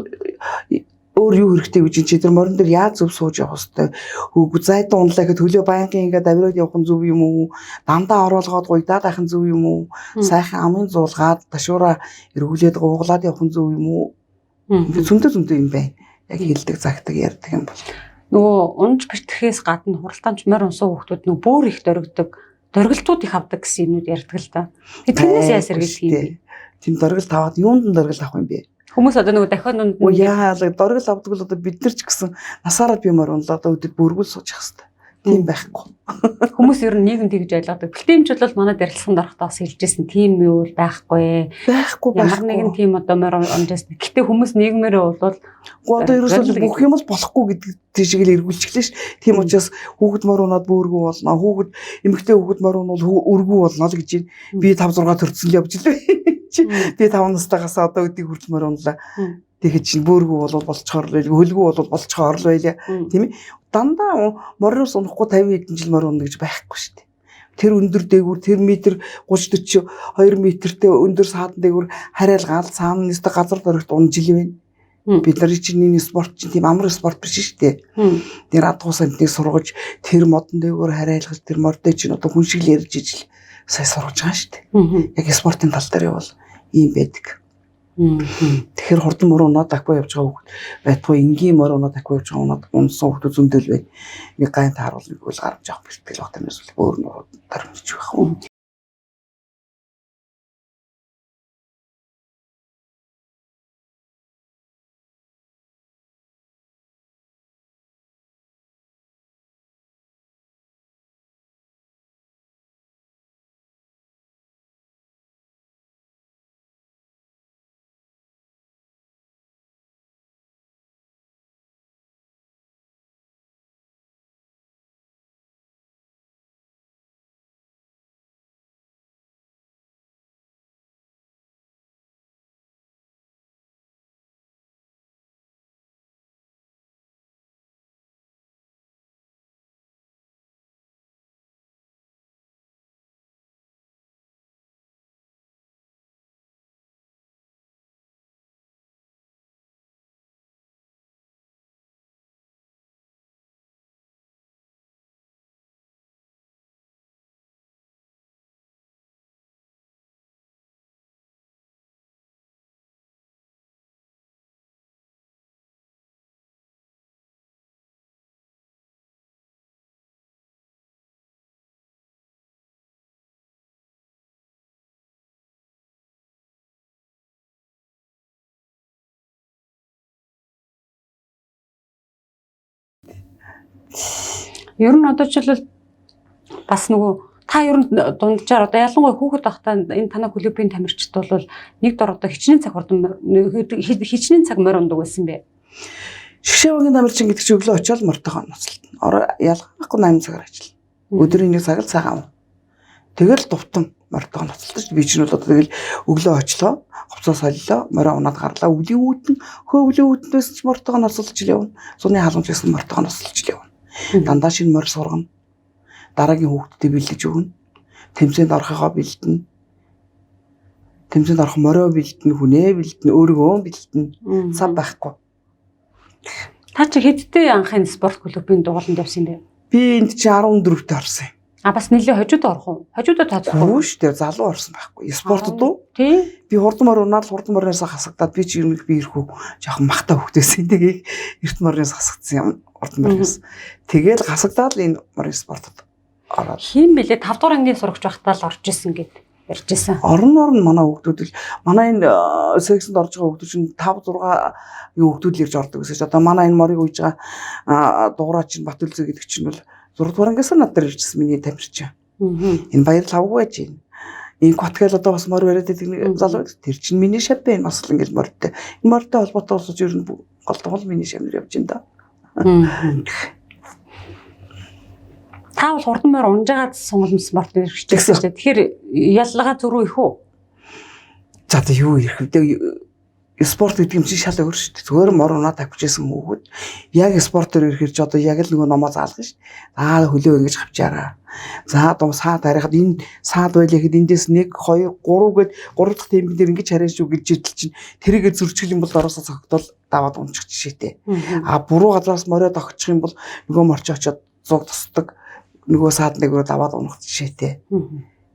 өөр юу хэрэгтэй гэж чи тэр морин дээр яаж зөв сууж явах хэвтэй. Хөөгүй зайдан унлаа гэхэд хөлөө байнгын ингээд авираад явах нь зөв юм уу? Дандаа оруулгаад гуйдаад байх нь зөв юм уу? Сайхан амын зуулгаад ташуура эргүүлээд гуйглаад явах нь зөв юм уу? Зөндөө зөндөө юм байна. Яг хэлдэг, загдаг, ярьдаг юм бол. Нөгөө унж бэртэхээс гадна хуралдаанч морь унсан хүүхдүүд нөгөө бөөр их дөргидөг, дөргилтүүд их авдаг гэсэн юмнууд ярьдаг л да. Тэрнээс яа сэргийлэх юм бэ? Тийм дөргилт аваад юунд нь дөргилт авах юм бэ? Хүмүүс одоо нөгөө дахиад дунд нь яа дөргил авдаг бол одоо бид нар ч гэсэн насаараа би мор унлаа одоо өдөр бүргүүл сууж явах хэвээр. Тийм байхгүй. Хүмүүс ер нь нийгэм тэгж ойлгодог. Бэлтээ юмч бол манай дарилцсан дарахтаа бас хэлжсэн тийм юу бол байхгүй. Байхгүй. Ямар нэгэн тийм одоо мор унжсэн. Гэтэ хүмүүс нийгмээрээ бол одоо ерөөсөө бүх юм л болохгүй гэдэг тийшээ л эргүүлчихлээ ш. Тийм учраас хүүхэд мор унаад бөөргүү болно. Хүүхэд эмэгтэй хүүхэд мор унвал өргүү болно л гэж байна. Би 5 6 төрсөн л явж лээ. Би 5 настайгаас одоо өдийг хүртэл мор унлаа. Тэгэхэд чинь бөөргүү болвол болцохоор л байлгүй, хөлгүү болвол болцохоор л байлаа. Тийм ээ. Дандаа мориноос унахгүй 50 хэдэн жил мор унна гэж байхгүй шүү дээ. Тэр өндөр дээгүүр тэр метр 30 42 метртэй өндөр саадан дээгүүр хариалгаал цаана нэстэ газар дөрөгт унжил байна. Бид нарын чинь энэ спорт чинь тийм амар спорт биш шүү дээ. Тэр адгуус амтныг сургаж тэр модон дээгүүр хариалгаж тэр мордой чинь одоо хүн шиг л ярьж ижил сая сургаж байгаа шүү дээ. Яг спортын тал дээр бол ийм байдаг. Тэгэхээр хурдан мөр унаад аква явж байгаа хүүхэд байтугай энгийн мөр унаад аква явж байгаа унаад унсан хүүхдүүд зөндөл байна. Нэг гайн тааруул нэг үл гарамж авах бэлтгэл баг танаас өөр нөр тарамж байх уу. Ер нь одоо жишээлбэл бас нөгөө та ер нь дунджаар одоо ялангуяа хүүхэд байхдаа энэ танай клубын тамирчид бол нэг дор одоо хичнээн цаг хурдан хичнээн цаг морь ундаг байсан бэ? Шгшээвгийн тамирчин гэдэг чинь өглөө очиод мортойгоо ноцолтно. Орой ялгаахгүй 8 цагаар ажиллана. Өдрийн 1 цаг л цагаан. Тэгэл дувтан мортойгоо ноцолтож би чинь бол одоо тэгэл өглөө очлоо, говцоо солилоо, морой унаад гарлаа. Өвлийн үүдэн хөө өвлийн үүдэн байсан ч мортойгоо ноцолж л явна. Зуны халамж байсан мортойгоо ноцолж л явна. Дандаа шинэ морь сургана. Дараагийн хүүхдэд бэлдэж өгнө. Тэмцээнд орохоо бэлдэнэ. Тэмцээнд орох морио бэлдэнэ, хүнээ бэлдэнэ, өөрийгөө бэлдэнэ. Цав байхгүй. Та чи хэдтэй анхын спорт клубын дугууланд явсан юм бэ? Би энд чи 14-т орсон юм. А бас нэлээ хожууд орох уу? Хожуудаа тооцохгүй. Үгүй шүү дээ, залуу орсон байхгүй. Спортод уу? Тий. Би хурдан морь унаад хурдан морьноос хасагдаад би чи ер нь би ирэхүү жоохон махта хөвгтэйсэн. Тэгээ эрт морьноос хасагдсан юм. Хурдан морьноос. Тэгээл хасагдаад л энэ морь спортод ороод. Хин бэлээ 5 дугаар ангийн сурагч байхдаа л орж исэн гэд ярьж исэн. Орон орон манай хүүхдүүд л манай энэ сексэнд орж байгаа хүүхдүүд чинь 5 6 хүүхдүүд л ирж ордог гэсэн чинь одоо манай энэ морийг уйж байгаа дугаараа чинь Батүлзээ гэдэг чинь бол 6 дугаар ангиас над дээр иржсэн миний тамирчин. Энэ баяр лавгүй байж байна. Энэ Котгал одоо бас морь бариад байдаг нэг залуу байдаг. Тэр чинь миний шав байна бас л ингээл морьтой. Энэ морьтой холбоотой болсон чинь ер нь голдгол миний шавнар явж байна да. Та бол хурдан морь унжаагаад сонголм спорт хэрэгжүүлсэн шүү дээ. Тэгэхээр ялгаа зөрүү их үү? За одоо юу ирэх вэ? Спорт гэдэг юм чинь шал өөр шүү дээ. Зүгээр мор унаа тавьчихсан хүүхэд яг спортоор ирэхэр чи одоо яг л нөгөө номоо заалгана шүү. За хөлөө ингэж авчаараа. За дум саад харихад энэ саад байлаа гэхэд эндээс 1 2 3 гэд 3 дахь темпэн дээр ингэж харин шүү гэж жидэл чинь тэрийгэ зөрчих юм бол ороосоо цогтол даваад унчих жишээтэй. А буруу газраас морио тогтчих юм бол нөгөө морч очиод зуг тусдаг. Нөгөө саад нэг рүү даваад унах жишээтэй.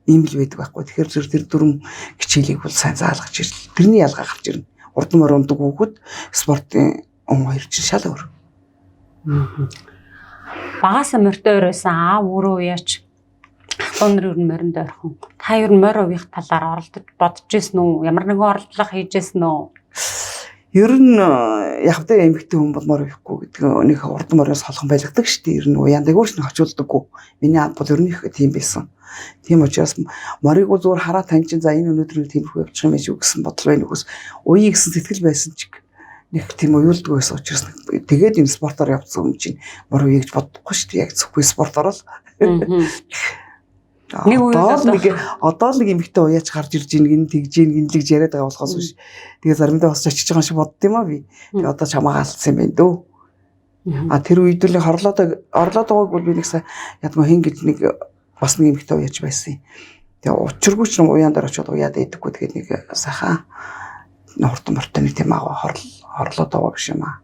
Ийм л байдаг байхгүй. Тэгэхээр зүр тэр дөрвөн хичээлийг бол сайн заалгаж ирэл. Тэрний ялгаа гарч ирнэ. Урдан морь ундаг хүүхэд спортын он хоёр чинь шал өөр. Багаасаа морьтой байсан аав өөрөө яач ах トゥ нар ер нь моринд ойрхон. Та ер нь морь уух талаар оролдож бодож ирсэн үү? Ямар нэгэн оролдлого хийж ирсэн үү? Ер нь яг тэ эмэгтэй хүн бол морь уухгүй гэдэг нэг урдан мориоос холхон байлгадаг шүү дээ. Ер нь уяан дэгүүр ч очуулдаггүй. Миний аав бол ер нь их тийм байсан. Тийм учраас морийг зүгээр хараа тань чинь за энэ өнөөдөр нэг тиймэрхүү явчих юм шүү гэсэн бодол байна үгүйс. Уяа гэсэн сэтгэл байсан ч нэг тийм уйлдгүй байсан учраас тэгээд энэ спортоор явцсан юм чинь морь уяа гэж бодохгүй шүү дээ. Яг зөвхөн спортоор л. Нэг үе нэг одоо л нэг эмэгтэй уяач гарч ирж ийн гин тэгж ийн гинлэг яриад байгаа болохоос биш. Тэгээ заримдаа бас очиж байгаа шиг бодд юм а би. Тэгээ одоо чамаагаа алдсан юм байна дөө. А тэр үед л хорлоод орлоод байгааг бол би нэг сайн ядгүй хин гэж нэг Бас нэг эмэгтэй уяач байсан. Тэгээ учиргүй ч нэг уяан дээр очиод уяад идэггүй. Тэгээд нэг сайхан хурдан мортой нэг тийм агуу хорлоод байгаа гэж юм аа.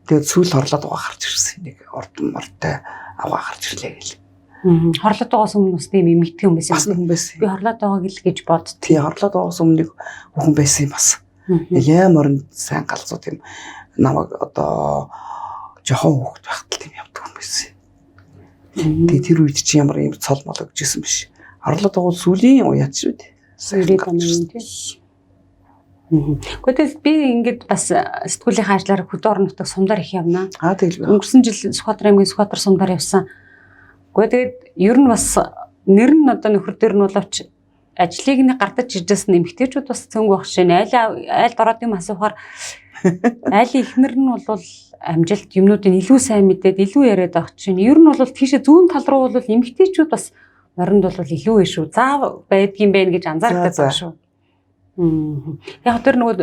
Тэгээд сүүл хорлоод байгаа гарч ирсэн. Нэг хурдан мортой аваа гарч ирлээ гэл. Хорлоод байгаас өмнө бас тийм эмэгтэй хүн байсан. Бас нэг хүн байсан. Би хорлоод байгааг л гэж бодд. Тий, хорлоод байгаас өмнө нэг хүн байсан юм бас. Нэлээ морин сайн галзуу тийм намайг одоо жохон хүүхэд байхад л тийм явдаг хүн байсан. Тэгээ тэр үед чи ямар юм цол мол өгч исэн биш. Хорлоод байгаа сүүлийн уяач шүү дээ. Сайн гарч ирсэн. Гэхдээ би ингээд бас сэтгүүлийн ажлаар хөдөө орон нутаг сумдаар их явна. Аа тэгэл. Өнгөрсөн жил Сүхбаатар аймгийн Сүхбаатар сумдаар явсан. Гэхдээ тэгээд ер нь бас нэр нь одоо нөхөр дээр нь боловч ажлыг нэг гардаж иржсэн эмэгтэйчүүд бас цөөнгөө байх шин. Айлд ороод юм асуухаар айлын эхнэр нь бол амжилт юмнуудыг илүү сайн мэдээд илүү яриад байх чинь. Ер нь бол тийшээ зүүн тал руу бол эмэгтэйчүүд бас моронд бол илүү шүү. Заа байдгийн байх гэж анзаардаг байх шүү. Яг тэр нөгөө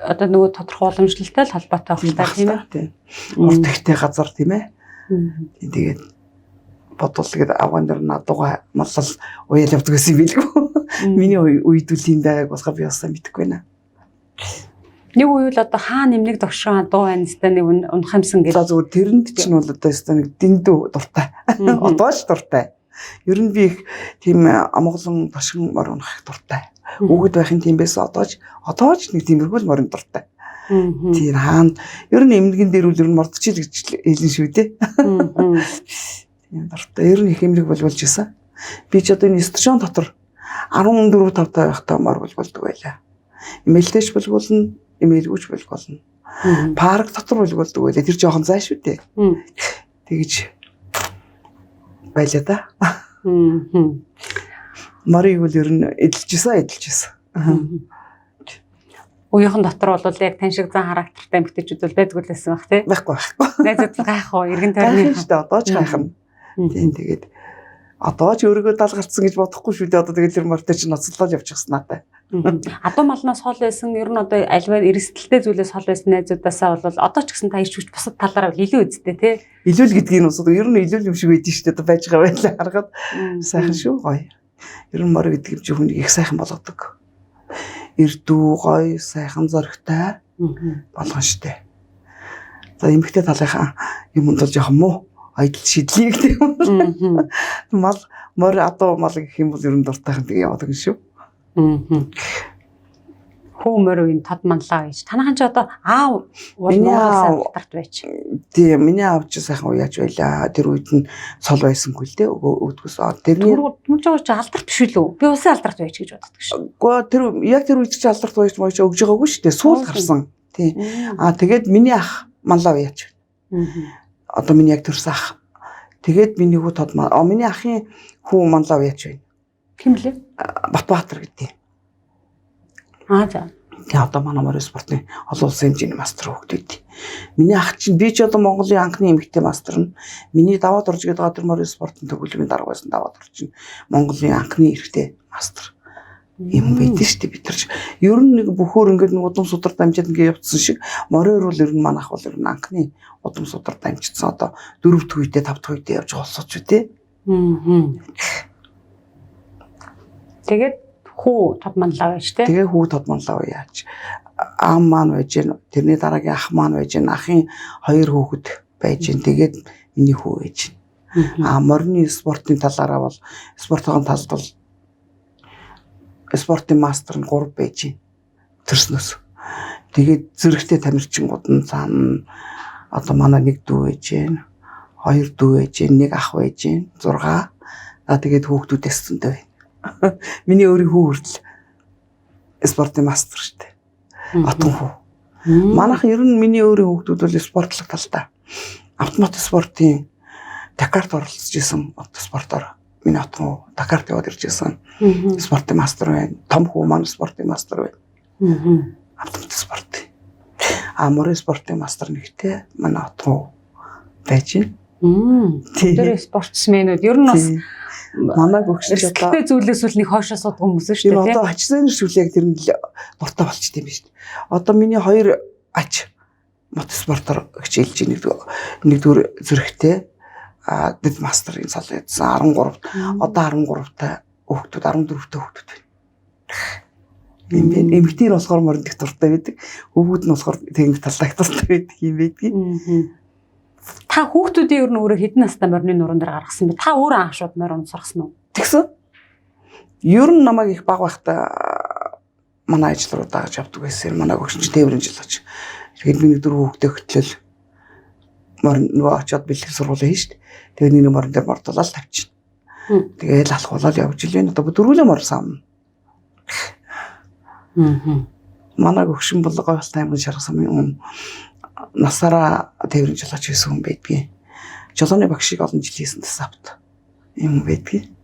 одоо нөгөө тодорхой уламжлалтай л холбоотой байх л та тийм ээ. Урт ихтэй газар тийм ээ. Тэгээд бодвол тэгээд авгаан дээр надууга маллал уяал явдаг гэсэн юм билгүй. Миний үед үл юм байгааг болохоор би бас мэдэхгүй байна. Нэг үе л одоо хаа нэмник догшин адуу байна өстэй нэг унах юмсан гэж. За зүгээр тэрэнд чинь бол одоо өстэй нэг дэндүү дуртай. Одоо ч дуртай. Ер нь би их тийм амгалан ташгин мор унах их дуртай. Хүүхэд байхын тийм байсан одоо ч нэг тиймэрхүү л морин дуртай. Тийм хаана ер нь эмнэлгэн дээр үл ер нь мордчих л гэж хэлнэ шүү дээ. Тийм дуртай. Ер нь их эмнэлэг болволж исэн. Би ч одоо энэ стешн дотор 14 5 байхдаа мор болволдог байлаа. Эмээлтэйч болволно, эмээлгүйч болволно. Парк дотор болволдог байлаа. Тэр жоохон зай шүү дээ. Тэгэж байлаа да. Морийг бол ер нь эдэлжсэн. Уяхан дотор бол яг тань шиг зан характертай эмэгтэйчүүд бол байдгүй л байсан байх тий. Байхгүй. Найзууд гайх уу, эргэн тойрны шүү дээ. Одоо ч гайхна. Тийм тэгээд одоо ч өөрийгөө даалгалцсан гэж бодохгүй шүү дээ. Одоо тэгээд тэр мортой чинь ноцлол явчихсан надад. Адуу малнаас хол байсан, ер нь одоо альва эрсдэлтэй зүйлээс хол байсан найзуудаасаа бол одоо ч гэсэн та ирч хүч бусад талаараа илүү үздэй тий. Илүү л гэдгийг нь усууд ер нь илүү юм шиг байдэн шүү дээ. Одоо байж байгаа байлаа харахад сайхан шүү гоё. Ер нь морь гэдэг юм чи хүнийг их сайхан болгодог. Эрдүү гоё, сайхан зоригтой болгон штэ. За эмэгтэй талынхаа юмд бол жоохон муу айдал шидлээ гэдэг юм. Мал морь адуу мал гэх юм бол ер нь дуртайхан тэг яваад гэн шүү. Хүү морь үеийн тод манлаа гэж. Танайхан ч одоо аав бол Монгол алдарт байж. Тийм, миний аав ч сайхан уяаж байлаа. Тэр үед нь цол байсангүй л дээ. Өвдгөөс. Тэрний мөн ч алдарт биш үлээ. Би улсын алдарт байж гэж боддог шүү. Үгүй тэр яг тэр үед чи алдарт байж маяч өгж байгаагүй шүү дээ. Сүүл гарсан. Тийм. Аа тэгээд миний ах манлаа уяаж. Одоо миний яг төрсөн ах. Тэгээд миний хүү тод маа. Миний ахын хүү манлаа уяаж байна. Ким блэ? Батбаатар гэдэг. Аа за. Тэгээ одоо манай морь спортын олон улсын хэмжээний мастер хүүхдүүд. Миний ах чинь би ч одоо Монголын анхны эмэгтэй мастер нь. Миний даваад орж гэдэг тэр морь спортын төгөлмийн дарга байсан даваад орж чинь Монголын анхны эрэгтэй мастер юм байдэн шүү дээ бид нар. Ер нь нэг бөхөр ингээд нэг удам судар дамжаад ингээд явцсан шиг мориор бол ер нь манайх бол ер нь анхны удам судар дамжчихсан одоо 4 дахь үедээ 5 дахь үедээ явж байгаа улсууд шүү дээ. Тэгээд хүү тод манлаа байж тээ. Тэгээ хүү тод манлаа яаж. Аам маань байж гэн, тэрний дараагийн ах маань байж гэн, ахын 2 хүүхэд байж гэн. Тэгээд миний хүү байж гэн. Аа морины спортын талаараа бол спортын талд бол спортын мастер нь 3 байж гэн. Төрснөөс. Тэгээд зэрэгтэй тамирчингууд нь цаана одоо манай нэг дүү байж гэн, 2 дүү байж гэн, нэг ах байж гэн, 6. Аа тэгээд хүүхдүүдээс зөндөө байна. Миний өөрийн хүү хүртэл спортын мастер шүү дээ. Отон хүү. Манайх ер нь миний өөрийн хүүхдүүд бол спортлог талтай. Автомат спортын Дакарт оролцож исэн спортоор миний отон хүү Дакарт яваад ирж исэн. Спортын мастер байна. Том хүү маань спортын мастер байна. Автомат спорт. А морь спортын мастер нэгтэй манай отон хүү байж байна. Тэр спортсменүүд ер нь бас манай гөгшч одоо зүйлээс үл нэг хойшоо суудаг хүмүүс шүү дээ. Одоо ачсан шүл яг тэр нь дуртай болчт юм биш. Одоо миний 2 ач мотоспортоор хичээлж нэгдүгээр зэрэгтэй, Дэд мастерын цал эдсэн 13 одоо 13 та хүүхдүүд 14 та хүүхдүүд байна. Юм байна. Эмэгтэй нь болохоор морин дэх дуртай байдаг. Өвгүүд нь болохоор техник талдаа их дуртай байдаг юм байдгийг. Та хүүхдүүдийн ер нь өөрөө хэдэн настай морины нуруунд дээр гаргасан бэ? Та өөрөө анх шууд морь унсаргасан уу? Тэгсэн. Ер нь намайг их баг байхдаа манай ажил руу дагаж явдаг байсан. Манай өгшин чинь тээврийн жил оч. Тэгээд би нэг дөрөв хүүхдээ хөтлөл морин нөгөө очиод бэлтгэл сургуулаа хийн штт. Тэгээд нэг морин дээр мордуулаад тавьчихна. Тэгээл алхуулаад явж илээ. Одоо дөрвөлөө мор сам. Манай өгшин бол Говьалт аймгийн Шарга сумын хүн насаараа тээврийн жолооч байсан хүн байдгийн. Жолооны багшийг олон жил хийсэн тасавт юм байдгийн.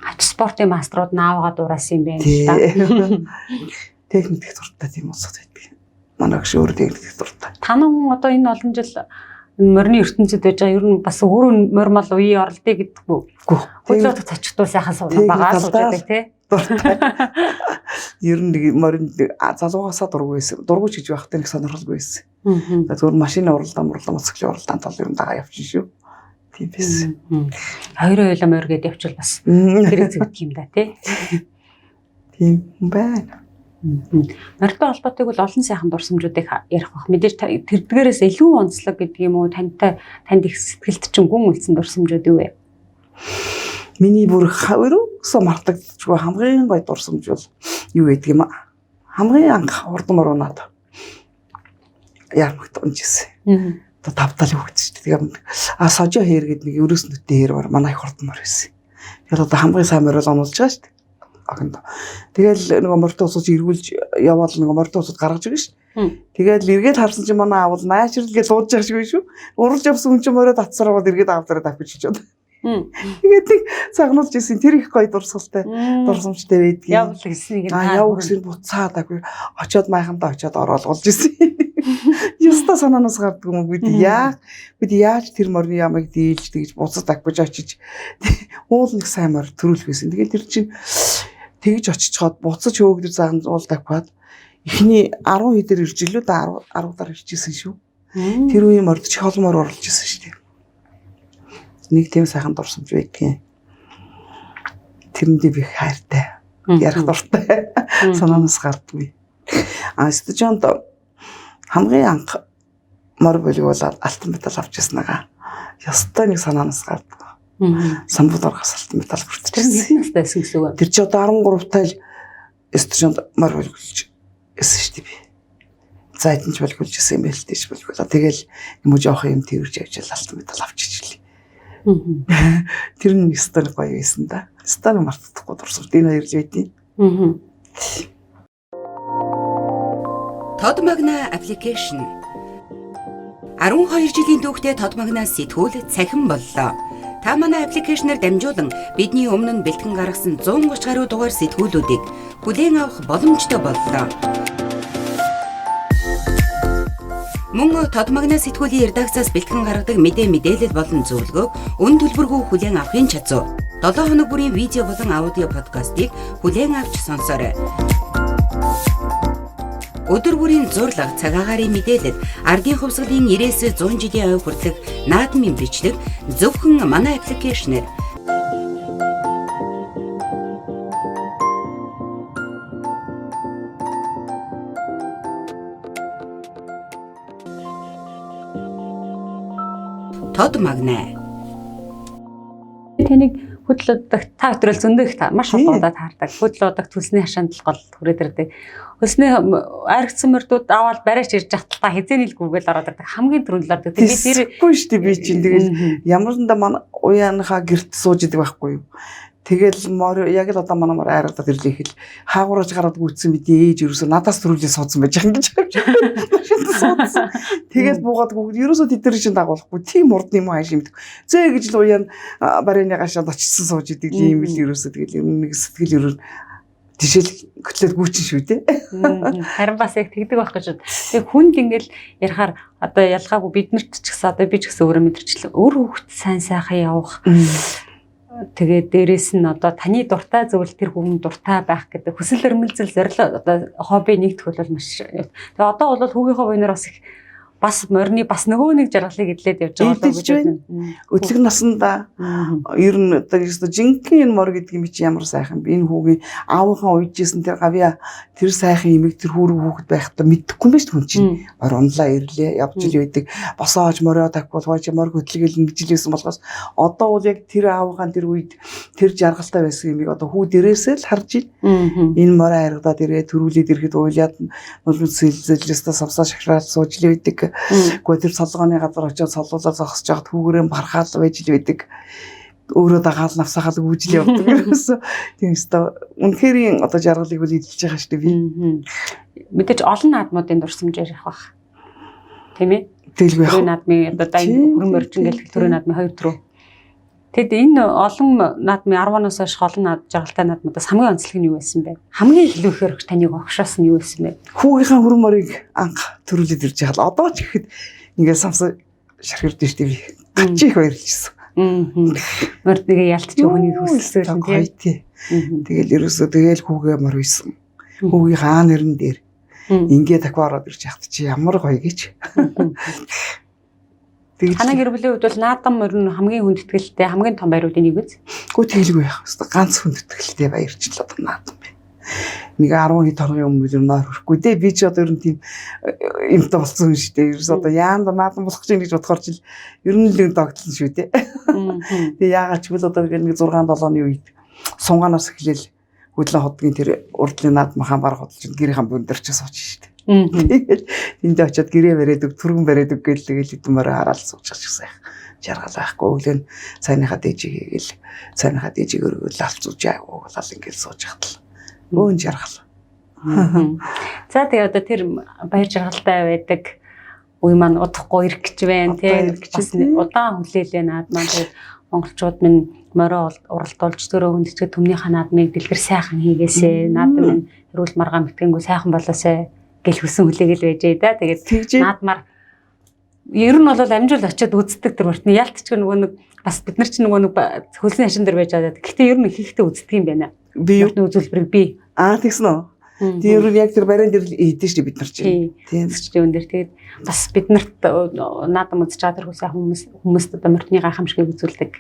Ач спортын маструуд наавга дураасан юм байна л да. Техник их дуртай тийм улсууд байдгийн. Манай багш өөрөө техник их дуртай. Танай хүн одоо энэ олон жил морины ертөнцид байж байгаа ер нь бас өөрөө мормал үеийн оролдъё гэдэггүй. Хөдлөөх цочтуу сайхан сууна байгаа сууж байдаг тий. Дуртай. Ер нь нэг морин залуугаасаа дургүй байсан. Дургүй ч гэж байхтай нэг сонирхолгүй байсан. Зүгээр машины уралдаан, моциклийн уралдаан тал юм дагаа явчих шүү. Тийм байсан. Хоёр хоёлаа морь гээд явчвал бас хэрэг зэгдэх юм да тий. Тийм байна. Морьтой холбоотойг бол олон сайхан дурсамжуудыг ярих бах. Мэдээж тэрдгээрээс илүү онцлог гэдэг юм уу тантай танд их сэтгэлд чинь гүн үлдсэн дурсамжууд юу вэ? Миний бүр өрөөсөө мартагдчихгүй хамгийн гоё дурсамж бол юу гэдэг юм аа? Хамгийн анх хурдан морунаад ярмагт унжсэн. Одоо тавтал хөгжсөн шүү дээ. Тэгээд сожо хээр гэдэг нэг өрөөс нүттэй хээр бар манай их хурдан мор байсан. Тэгээд одоо хамгийн сайн морил онолж байгаа шүү дээ. Охинд. Тэгэл нөгөө морьтой усууч эргүүлж яваал нөгөө морьтой усууд гаргаж ирнэ шүү дээ. Тэгэл эргээд харсан чинь манай аавал нааширл гэж лууж байгаа шиг шүү. Уралж явсан хүн чинь морио татсараад эргээд аав дараа давхиж чичээд. Тэгээд нэг загнуулж исэн тэр их гоё дурсгалтай дурсамжтай байдгийг. Явал гэснийг нь яв гэсэн буцаад агүй очоод майхандаа очоод ороолголж исэн. Ёстой санаанаас гардаг юм бид яа бид яаж тэр морины ямыг дийлж тэгж буцаад агбаж очиж уул нэг сайн мор төрүүлэх байсан. Тэгээд тэр чинь тэгж очичхоод буцаж хөөгдөр загнуул давхад эхний 10 хэдэр ирж илүү да 10 дараа ирж исэн шүү. Тэр үеийн морд чи холмоор оруулж исэн шүү дээ. Нэг тийм сайхан дурсамж байдгийн. Тэрэндээ би хайртай. Ярих дуртай. Санаанаас гардаггүй. Стажионд хамгийн анх мор болиулаад алтан медаль авч ирсэн байгаа. Ёстой нэг санаанаас гардаг. Самбуу даргаас алтан медаль хүртэж. Тэр хэдэн настай байсан гэсэн үг вэ? Тэр чи одоо 13 тал стажионд мор болиулж ирсэн шүү дээ би. За эдэн ч болиулж ирсэн юм байл тийч болиулаа. Тэгэл юм уу жоох юм тэрвэрч явж алтан медаль авч ичлээ. Тэр нь ёстой гоё байсан да. Ёстой мартахгүй дурсамж энэ хоёр л байдیں۔ Тод Магна аппликейшн 12 жилийн түүхтэй Тод Магна сэтгүүл цахим боллоо. Та манай аппликейшнээр дамжуулан бидний өмнө нь бэлтгэн гаргасан 130 гаруй дугаар сэтгүүлүүдийг хүлээн авах боломжтой боллоо. Мөн Тод Магна сэтгүүлийн редакцаас бэлтгэн гаргадаг мэдээ мэдээлэл болон зөвлөгөөг үн төлбөргүй хүлээн авахын чадвар. 7 хоног бүрийн видео болон аудио подкастыг хүлээн авч сонсоорой. Өдөр бүрийн зурлага, цаг агаарын мэдээлэл, ардын хувьсгалын 90-ээс 100 жилийн ой хүртэлх наадмын бичлэг зөвхөн манай аппликейшнээр. Тод Магна. Таныг хөдлөдөг та өдрөл зөндөө их маш олон удаа таардаг. Хөдлөдөг төлсний хашаанд л гол хүрээд ирдэг. Хөлсний аригдсан мордууд аваад бариач ирж явах та хизээ нийлгүйгээл ороод ирдэг. Хамгийн түрүүнд л ордог. Би тэргүй шүү дээ би чинь тэгэл ямар нанда манай уяаныхаа гэрт сууж идэг байхгүй юу. Тэгэл мор яг л одоо манай мор айрагдаад ирлээ хэл хаагуураж гараад гүйтсэн бидний ээж ерөөсөө надаас төрүүлээ суудсан байж байгаа гэж авч машинд суудсан. Тэгэл буугаад гүгд ерөөсөө тэд нар чинь дагуулахгүй тийм урд юм хааш юм. Зөө гэж л уяан барины гашаад очсон сууж идэг юм бил ерөөсөө тэгэл нэг сэтгэл ерөө тийшэл хөтлөөд гүйчин шүү дээ. Харин бас яг тэгдэг байх гэж. Тэг хүнд ингээл ярихаар одоо ялгаагүй биднэрт ч гэсэн одоо би ч гэсэн өөрөө мэдэрчлээ. Өөр хүүхд сайн сайхан явах. Тэгээд дээрэс нь одоо таны дуртай зүйл тэр хүн дуртай байх гэдэг хүсэл эрмэлзэл зорилго одоо хобби нэгдэх бол маш. Тэгээ одоо бол хүүгийнхээ буйнаар бас их Бас морины бас нөгөө нэг жаргалыг эдлээд явж байгаа болоо гэж байна. Өдлөг насандаа ер нь одоо ерөөсөө жинхэнэ энэ мор гэдэг юм чи ямар сайхан бэ? Энэ хүүгийн аавынхаа уйжсэн тэр гавья тэр сайхан имийг тэр хүүрэг хүүхэд байхдаа мэдэхгүй юм байна шүү хүн чинь. Мор унлаа ирлээ явж ил байдаг. Босоо хож морио тавихгүй хойч мор хөдлөгөл ингэж л байсан болохоос одоо бол яг тэр аавынхаа тэр үед тэр жаргалтай байсан имийг одоо хүү дээрээсээ л харж байна. Энэ мороо харагдаад ирээ төрүүлээд ирэхэд уйлаад нулимс сэлзэлээсээ самсаа шахраад сууж л байдаг. Гэхдээ тэр солгооны газар очиод солуулаад зогсож байхад хүүгээрээ бархаал байж л байдаг. Өөрөө дагаал навсахаал гүйжл явдаг ерөөсөө. Тийм өстой. Үнэхээр одоо жаргалыг бол эдэлж байгаа шүү дээ би. Мэдээж олон наадмуудын дурсамж ярих бах. Тийм ээ? Тэгэлгүй Төрийн наадмын одоо энэ хөрөн моржин гэх төрийн наадмын 2 дөрөв. Тэгэд энэ олон наадмын 10-оноос хойш олон наад жаргалтай наадмуудаас хамгийн онцлог нь юу байсан бэ? Хамгийн илүү ихээр таныг огшоосон нь юу байсан бэ? Хүүгийнхаа хөрөн морийг анх төрүүлээд ирж байгаа л одоо ч гэхэд ингээд самсаа шархирдэн шүү дээ би. Гач их баярлжсэн. Морд нэгэ ялтч хүний хүсэл тийм. Тий. Тэгэл ерөөсөө тэгэл хүүгээ мор үйсэн. Хүүгийнхаа аа нэрэн дээр ингээд таква ороод ирж яхад чи ямар гоё гэж. Тэгж Танай гэр бүлийн хувьд бол наадам морь нь хамгийн хүндэтгэлтэй хамгийн том баяруудын нэг биз? Гүү тэгэлгүй яах вэ? Ганц хүндэтгэлтэй баярч л одоо наадам байна. Нэг 10 хэд хоногийн өмнө л наар хүрэхгүй дээ. Би ч одоо ер нь тийм юмтай болсон юм шүү дээ. Ерөөс одоо яанд наадам болох гэж гэж бодохоор чил ер нь л нэг догтлон шүү дээ. Тэгээ яагаад ч үл одоо нэг 6 7-ны үед сунгаанаас эхлээл хөдлөн ходгийн тэр урдлын наадмынхаа бараг хөдөлж гэрийнхэн бүндэр чи сууж шүү дээ. Тэгэл тэндээ очиод гэрээ бариад өг, түргэн бариад өг гэл тэгэл хэдэн морь хараал суучих гэсэн их жаргал байхгүй. Өглөө нь цайныхаа дээжийг хийгээл цайныхаа дээжийг өргөөл алцууж аагуулал ингээл сууж хатал. Өөн жаргал. За тэгээ одоо тэр баяр жаргалтай байдаг үе маань удахгүй ирэх гэж байна тий. Бас удаан хүлээлээ наад маань тэгээд монголчууд минь морио уралдуулж төрөө хүндэтгэ түмнийхээ наадмыг дэлгэр сайхан хийгээсэ. Наадам минь хэрүүл маргаан мэтгэнгүү сайхан болоосэ гэл хүсэн хүлээгээл байжээ да. Тэгээд наадмаар ер нь бол амжуул очиод үздэг тэр мөртний ялтч нөгөө нэг бас бид нар ч нөгөө нэг хөлсний хашин дээр байж байгаа. Гэхдээ ер нь ихэнхдээ үздэг юм байна. Би юу үзүүлбэрийг би. Аа тэгсэн үү? Тийм ер нь яг тэр бариан дээр л ийдэн шүү дээ бид нар чинь. Тийм. Үзэгчдийн өн дээр тэгээд бас бид нарт наадам үзэж байгаа тэр хүмүүс хүмүүст одоо мөртний гайхамшигыг үзүүлдэг.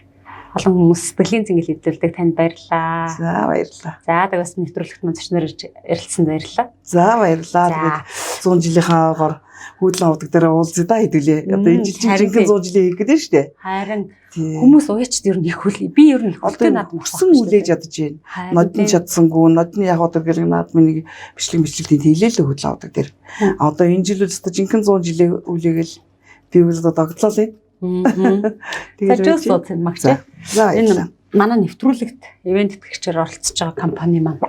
Олон хүмүүс сэтгэлийн зингэл эзэлдэг. Танд баярлалаа. За баярлалаа. За тэгээс нэвтрүүлэгт маань зочноор ирж ярилцсанд баярлалаа. За баярлалаа. Тэгээд 100 жилийнхаа гор хүйдлэн авдаг дээр уулзъя да хэдүүлээ. Одоо энэ жил чинь жинхэнэ 100 жилийн хийх гэдэг шүү дээ. Харин хүмүүс уячд ер нь их хүл би ер нь их хүлтэй наадам хүсэн хүлээж ядаж байна. Нодон чадсангүй, нодны яг одоо гэр наадмын нэг бичлэг тийм хэлээ л хүйдлэн авдаг дээр. Одоо энэ жил үл өстө жинхэнэ 100 жилийн хүлээгээл би үл одоо догтлоо л юм. Тэгээд сууц магч. За энэ манай нэвтрүүлэгт ивент тэтгэгчээр оролцож байгаа компани маань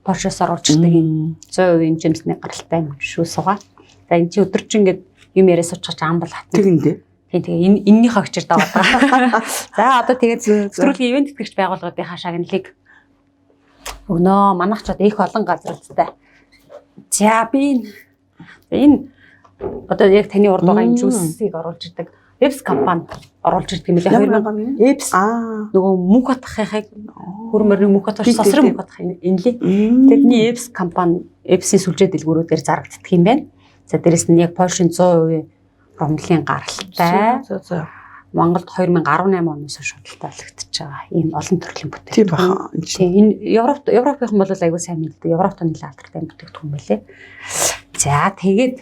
Porsche-с оруулж ирдэг юм 100% жимсний гаралтай юм шүү суугаа. За энэ чи өдөржин ингээд юм яриа суучих ам бол хатна. Тэгэн дээ. Тийм тэгээ энэ эннийхээ очир даваад байгаа. За одоо тэгээд нэвтрүүлгийн ивент тэтгэгч байгууллагуудынхаа шагналыг өгнөө. Манайх ч одоо их олон газруудтай. За би энэ одоо яг таны урд байгаа энэ жүүсийг оруулж ирдэг. Эпс компани оруулж ирдэг юм лээ. 2000 Эпс нөгөө мөнх батхахыг хөрөн морины мөнх батх сосрын мөнх батх энэ лээ. Тэдний Эпс компани Эпсийн сүлжээ дэлгүүрүүдээр зарагддаг юм байна. За дээрэс нь яг Porsche 100% ромлын гаралтай. За. Монголд 2018 оноос хойш худалдаа авлагдчихж байгаа ийм олон төрлийн бүтээгдэхүүн. Тийм баха. Тийм энэ Европынхан бол аягүй сайн мэддэг. Европт нэлээд алдартай бүтээгдэхүүн байлээ. За тэгээд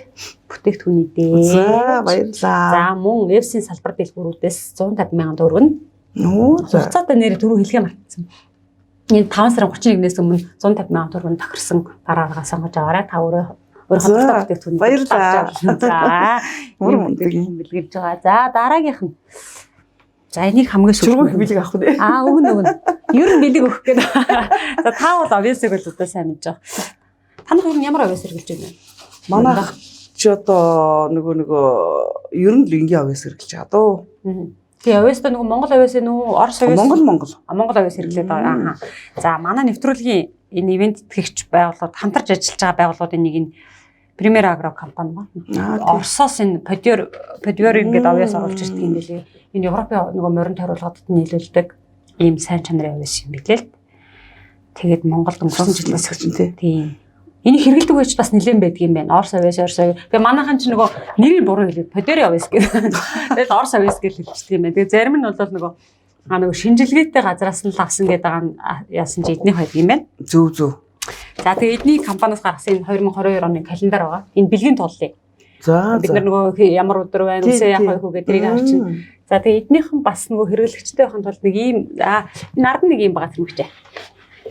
бүтээгдэхүүний дээ. За баярлалаа. За мөн Эпсийн салбар дэлгүүрүүдээс 150 мянган төгрөг нь. Нөө за. Хугацаатай нэр түрүү хэлгээ мартсан. Энэ 5 сарын 31-ээс өмнө 150 мянган төгрөг тохирсон дараагаа сонгож аваарай. Та өөрөө худалдаа бүтээгдэхүүн. Баярлалаа. За. Мөр мундаг юм бэлгэлж байгаа. За дараагийнх нь. За энийг хамгийн сүүлд бэлэг авах нэ. Аа өгнө. Ер нь бэлэг өгөх гэдэг. За та бол авьяасыг бол одоо сайн мэдж байгаа. Та нар ер нь ямар авьяас хэрэглэж байна вэ? Манайх чи одоо нөгөө ер нь л энгийн авьяас хэрэглэж байгаа дөө. Тэгээ авьяастай нөгөө Монгол авьяас нүү Орос авьяас Монгол. Монгол авьяас хэрэглээд байгаа. Аа. За манай нэвтрүүлгийн энэ ивент тэтгэгч байгууллагууд хамтарч ажиллаж байгаа байгууллагуудын нэг нь Premier Agro компани байна. Оросоос энэ Подиор гэдэг авьяас оруулж ирдэг юм билээ. Энэ Европын нөгөө морин тойруулгадад нийлүүлдэг ийм сайн чанарын авьяас юм билээ л. Тэгээд Монголд өнгөрсөн жилээс чинь тийм Энийг хэрэглэдэг байж бас нэлээд байдаг юм байна. Орс авьяас, орс авьяас. Тэгээ манайхан ч нөгөө нэрийг буруу хэлээд Подери авьяас гэдэг. Тэгэл орс авьяас гэж хэлчихдэг юм байна. Тэгээ зарим нь бол нөгөө нөгөө шинжилгээтэй газраас нь л авсан гэдэг байгаа нь яасан чи эднийх байдаг юм байна. Зөв зөв. За тэгээ эдний компаниас гаргасан энэ 2022 оны календар байгаа. Энэ бэлгийн туллыг. За Бид нар нөгөө ямар өдөр байна, үсээ яах вэ гэх тэрийг харчин. За тэгээ эднийхэн бас нөгөө хэрэглэгчтэй байхын тулд нэг ийм энэ ард нэг ийм байгаа тэрмэгчээ.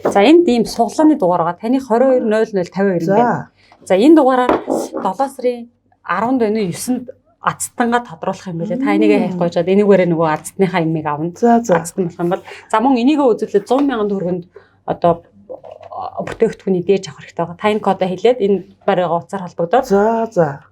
За энд ийм суглааны дугаар байгаа. Таны 220052 юм байна. За энэ дугаараар 7 сарын 10-нд байна уу 9-нд азтангаа тодруулах юм байлээ. Та энийг хайхгүй жаад энэгээрээ нөгөө азтныхаа юмыг авна. За за. Азтан болох юм бол за мөн энийгээ үзүүлээд 100 мянган төгрөгөнд одоо бүтээгдэхүүний дээж авах хэрэгтэй байгаа. Та энэ кодоо хэлээд энэ баригаа утсаар холбогдоод За за.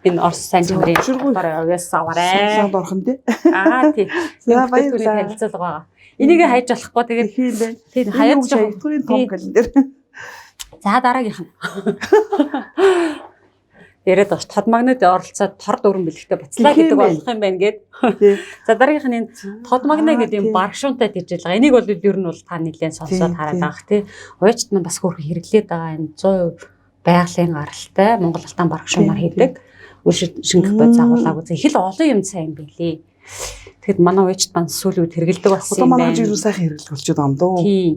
энэ Орос сайн чанарын Учиргүй. барай авьяас аваарай. Суглаанд орох юм тий. Аа тий. За Энэ бүтээгдэхүүний баярлалаа. танилцуулга байгаа. Энийг хайж болохгүй тэгээд Тэгэх юм байна. тий хаяад Хаяад хаягдхуйн том Тий. календар. За дараагийнх нь. Яриад багш тод магнит оролцоод тор дөрвөн бэлэгтэй буцлаа Тэгэх гэдэг юм байна. болох юм байна гэд. Тий. За дараагийнх нь энэ тод магна гэдэг юм тий. баргшуунтай тэжээл байгаа. Энийг бол ер нь бол та нэлээд сонсоод Тий, хараад тий. байгаа тий. Уяжт маань бас хөөрхөн хэрэглээд байгаа энэ 100% байгалийн гаралтай Монгол алтан баргшуунаар Тий, хийдэг. Үр шингэх бод загуулаагүй. Их л олон юм сайн юм билий. Тэгэд манай уяжт маань сүүлийн үед хэрэгэлдэг болсон Одоо юм манай байна. жирүү сайхан хэрэглэх болчиход байгаа юм дөө. Тий.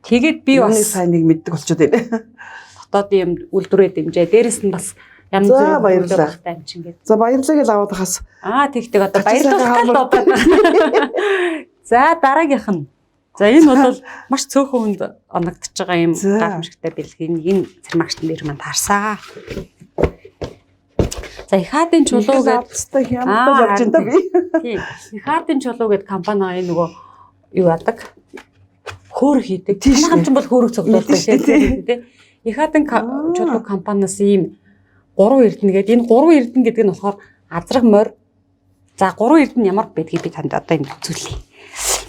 Тэгээд би Юуны бас сайн нэг мэддэг болчиход байна. дотоодын юм үйлдвэрээ дэмжээ. Дээрэс нь бас янз За, бүрийн баярлалаа. багтай юм чинь гээд. За баярлалаа гэж аваад хас. Аа тэгтэг одоо Ачаа сайхан баярлалаа л одоо. За дараагийнх нь. За энэ бол маш цөөхөн хүнд оногдож байгаа юм За. гайхамшигтай бэлэг. Энэ энэ цэрмагчтан дээр маань таарсаа. За Ихадын чулуу гэдэг Алцтай хямдтал явж байна да би. тийм Ихадын чулуу гэдэг компани энэ нөгөө юу яадаг? Хөөр хийдэг. Тийм шүү Манайхан ч бол хөөрөг цуглуулдаг Мэдэн шүү дээ, тийм. Ихадын чулуу компаниас ийм гурван эрдэнэ гэдэг. Энэ гурван эрдэнэ гэдэг нь болохоор азраг морь. За гурван эрдэнэ ямар байдгийг би танд одоо ингэ үзүүлье.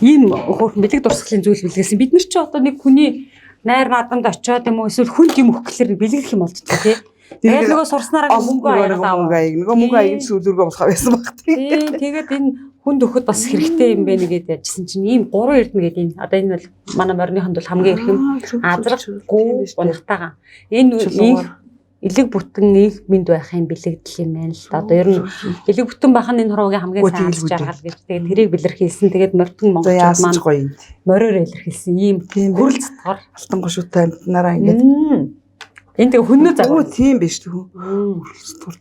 Ийм хөөрхөн бэлэг дурсгалын зүйл бэлгэлсэн. Бид нар чи одоо нэг хүний найр наадамд очиод юм уу эсвэл хүнд юм өгөх гэхлээр бэлгэлэх юм болчихсон тий. Тэгээд нөгөө сурснараа мөнгө аягалаа. Мөнгө аяг. Нөгөө мөнгө аяг сүлдөргөө болох байсан баг тий. Тийм тэгээд энэ хүнд өгөхөд бас хэрэгтэй юм байна гэдээ яжсэн чинь ийм гурван эрдэнэ гэдэг энэ одоо энэ бол манай мориныхонд бол хамгийн эрхэм азраггүй унахтайгаа. Энэ Чулуугаар. элэг бүтэн их мэд байх юм бэлэгдэл юм байна л да. Одоо ер нь элэг бүтэн байх нь энэ хуруугийн хамгийн Үгүй, сайн тэгэл аз жаргал гэж. Тэгээд тэрийг бэлэрхийлсэн. Тэгээд морьтон За монголчууд яасан ч маань гоё юм. мориор илэрхийлсэн ийм Тийм байх. хүрэл цатгаар. Алтан гошуутай амтнараа ингээд. Энэ тэгээ хөннөө Өө загвар. тийм биш үү.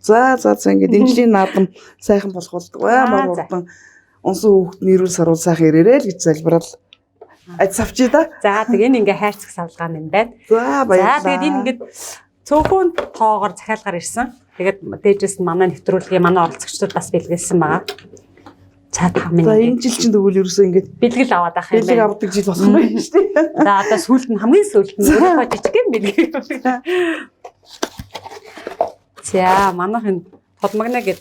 За за за ингээд энэ жилийн наадам сайхан болох болдгоо. Аа, Мар за. урдан унсан хүүхд нэрүүл саруул сайхан ирээрэй л гэж залбирал. Аж савчи да. За тэгээ энэ ингээ хайрцаг савлгаан юм байна. За баярлалаа. За тэгээд энэ ингээд цөөхөн тоогоор захиалгаар ирсэн. Тэгээд дээжээс нь манай нэвтрүүлгийн манай оролцогчдод бас бэлгэлсэн байгаа. За та минь За ингээд энэ жил чинь тэгвэл ерөөсөө ингээд бэлгэл аваад ах юм бэлэг байна. авдаг жил болох юм байна шүү дээ. За одоо сүүлд нь хамгийн сүүлд нь өөрийнхөө жижигхэн бэлгийг. За манайх энэ тодмагна гэд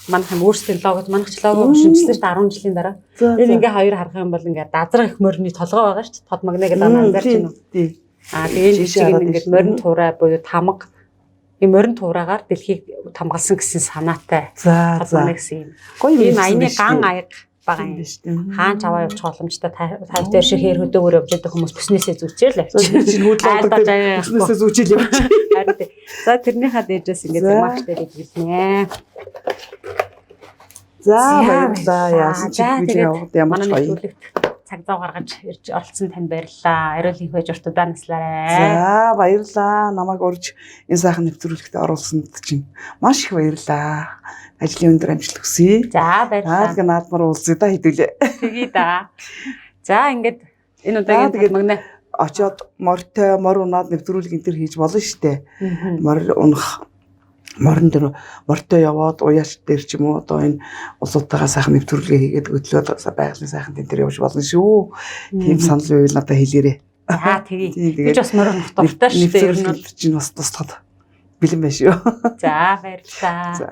манайх юм өөрсдийн логод манайх ч лого шинжилсэн шүү дээ 10 жилийн дараа. За Энэ ингээ хоёр харах юм бол ингээ дазрах их морины толгой байгаа шүү дээ. Тодмагна гэдэг нь анзаарч байна уу? Тий. Аа тэгээ энэ Жишээ жижиг хараад ингээд байна шүү. морин туурай буюу тамга ийм морин туурайгаар дэлхийг тамгалсан гэсэн санаатай За за. тодмагна гэсэн юм. Гоё Тийм аяны ган аяг байгаа юм. биш үү? Хаан чаваа явчих боломжтой та дээр шиг хээр хөдөөгөр явж байгаа хүмүүс бүснээсээ зүчээл За би чинь хөдлөө Айлдаж аяа явахгүй. Бүснээсээ зүчээл явчих. Харин тий. За тэрнийхээ дээжээс ингээд За. зурмагч дээр илгэлнэ. За баярлалаа. Яасан чи За, бэлэг тэгээд аваад ямар ч Манай гоё. нэвтрүүлэгт цаг зав гаргаж ирж оролцсон танд баярлалаа. Эрүүл их байж урт удаан наслаарай. За баярлалаа. Намайг урьж энэ сайхан нэвтрүүлэгт оруулсанд чинь маш их баярлалаа. Ажлын өндөр амжилт хүсье. За Аа баярлалаа. тэгээ наадмар уулзъя да хэдүүлээ. Тэгье да. За ингээд энэ удаагийн За, тэгээд- магна. Очоод морьтой мор унаад нэвтрүүлэг энэ төр хийж болно штэ. Морь унах морин дээр морьтой яваад уяаш дээр ч юм уу одоо энэ улсуудтайгаа сайхан нэвтрүүлгээ хийгээд хөдлөөд байгалийн сайхан тэн дээр явж болно шүү. Тийм санал байвал надад хэлээрэй. За тэгье. Тийм Би ч тэгээд бас морин унах дуртай шүү дээ. Ер нь бол. нэвтрүүлэг чинь бас туслахад бэлэн байх шүү. За баярлалаа. За.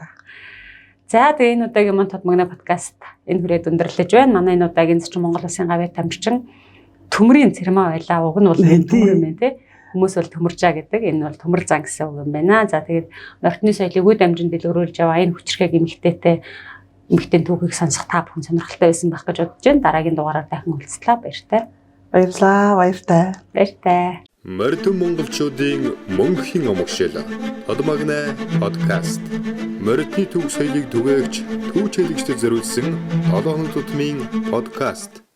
За тэгээ энэ удаагийн Мон Тодмогны подкаст энэ хүрээд өндөрлөж байна. Манай энэ удаагийн зочин Монгол Улсын гавьяат тамирчин төмрийн цэрмаа байлаа. Уг нь бол Тийм. төмөр юм байна те. Хүмүүс бол төмөржаа гэдэг. Энэ бол төмөр зан гэсэн үг юм байна. За тэгээд морьтны соёлыг үе дамжин дэлгэрүүлж яваа энэ хүчирхэг эмэгтэйтэй эмэгтэйн түүхийг сонсох та бүхэн сонирхолтой байсан байх гэж бодож байна. Дараагийн дугаараар дахин уулзлаа. Баяртай. Баярлалаа. Баяртай. Баяртай. Мордон монголчуудын мөнхийн омгшил. Тодмагнай подкаст. Мордны төв соёлыг түгээгч, түүч хэлэгчдэд зориулсан 7 хоног тутмын подкаст.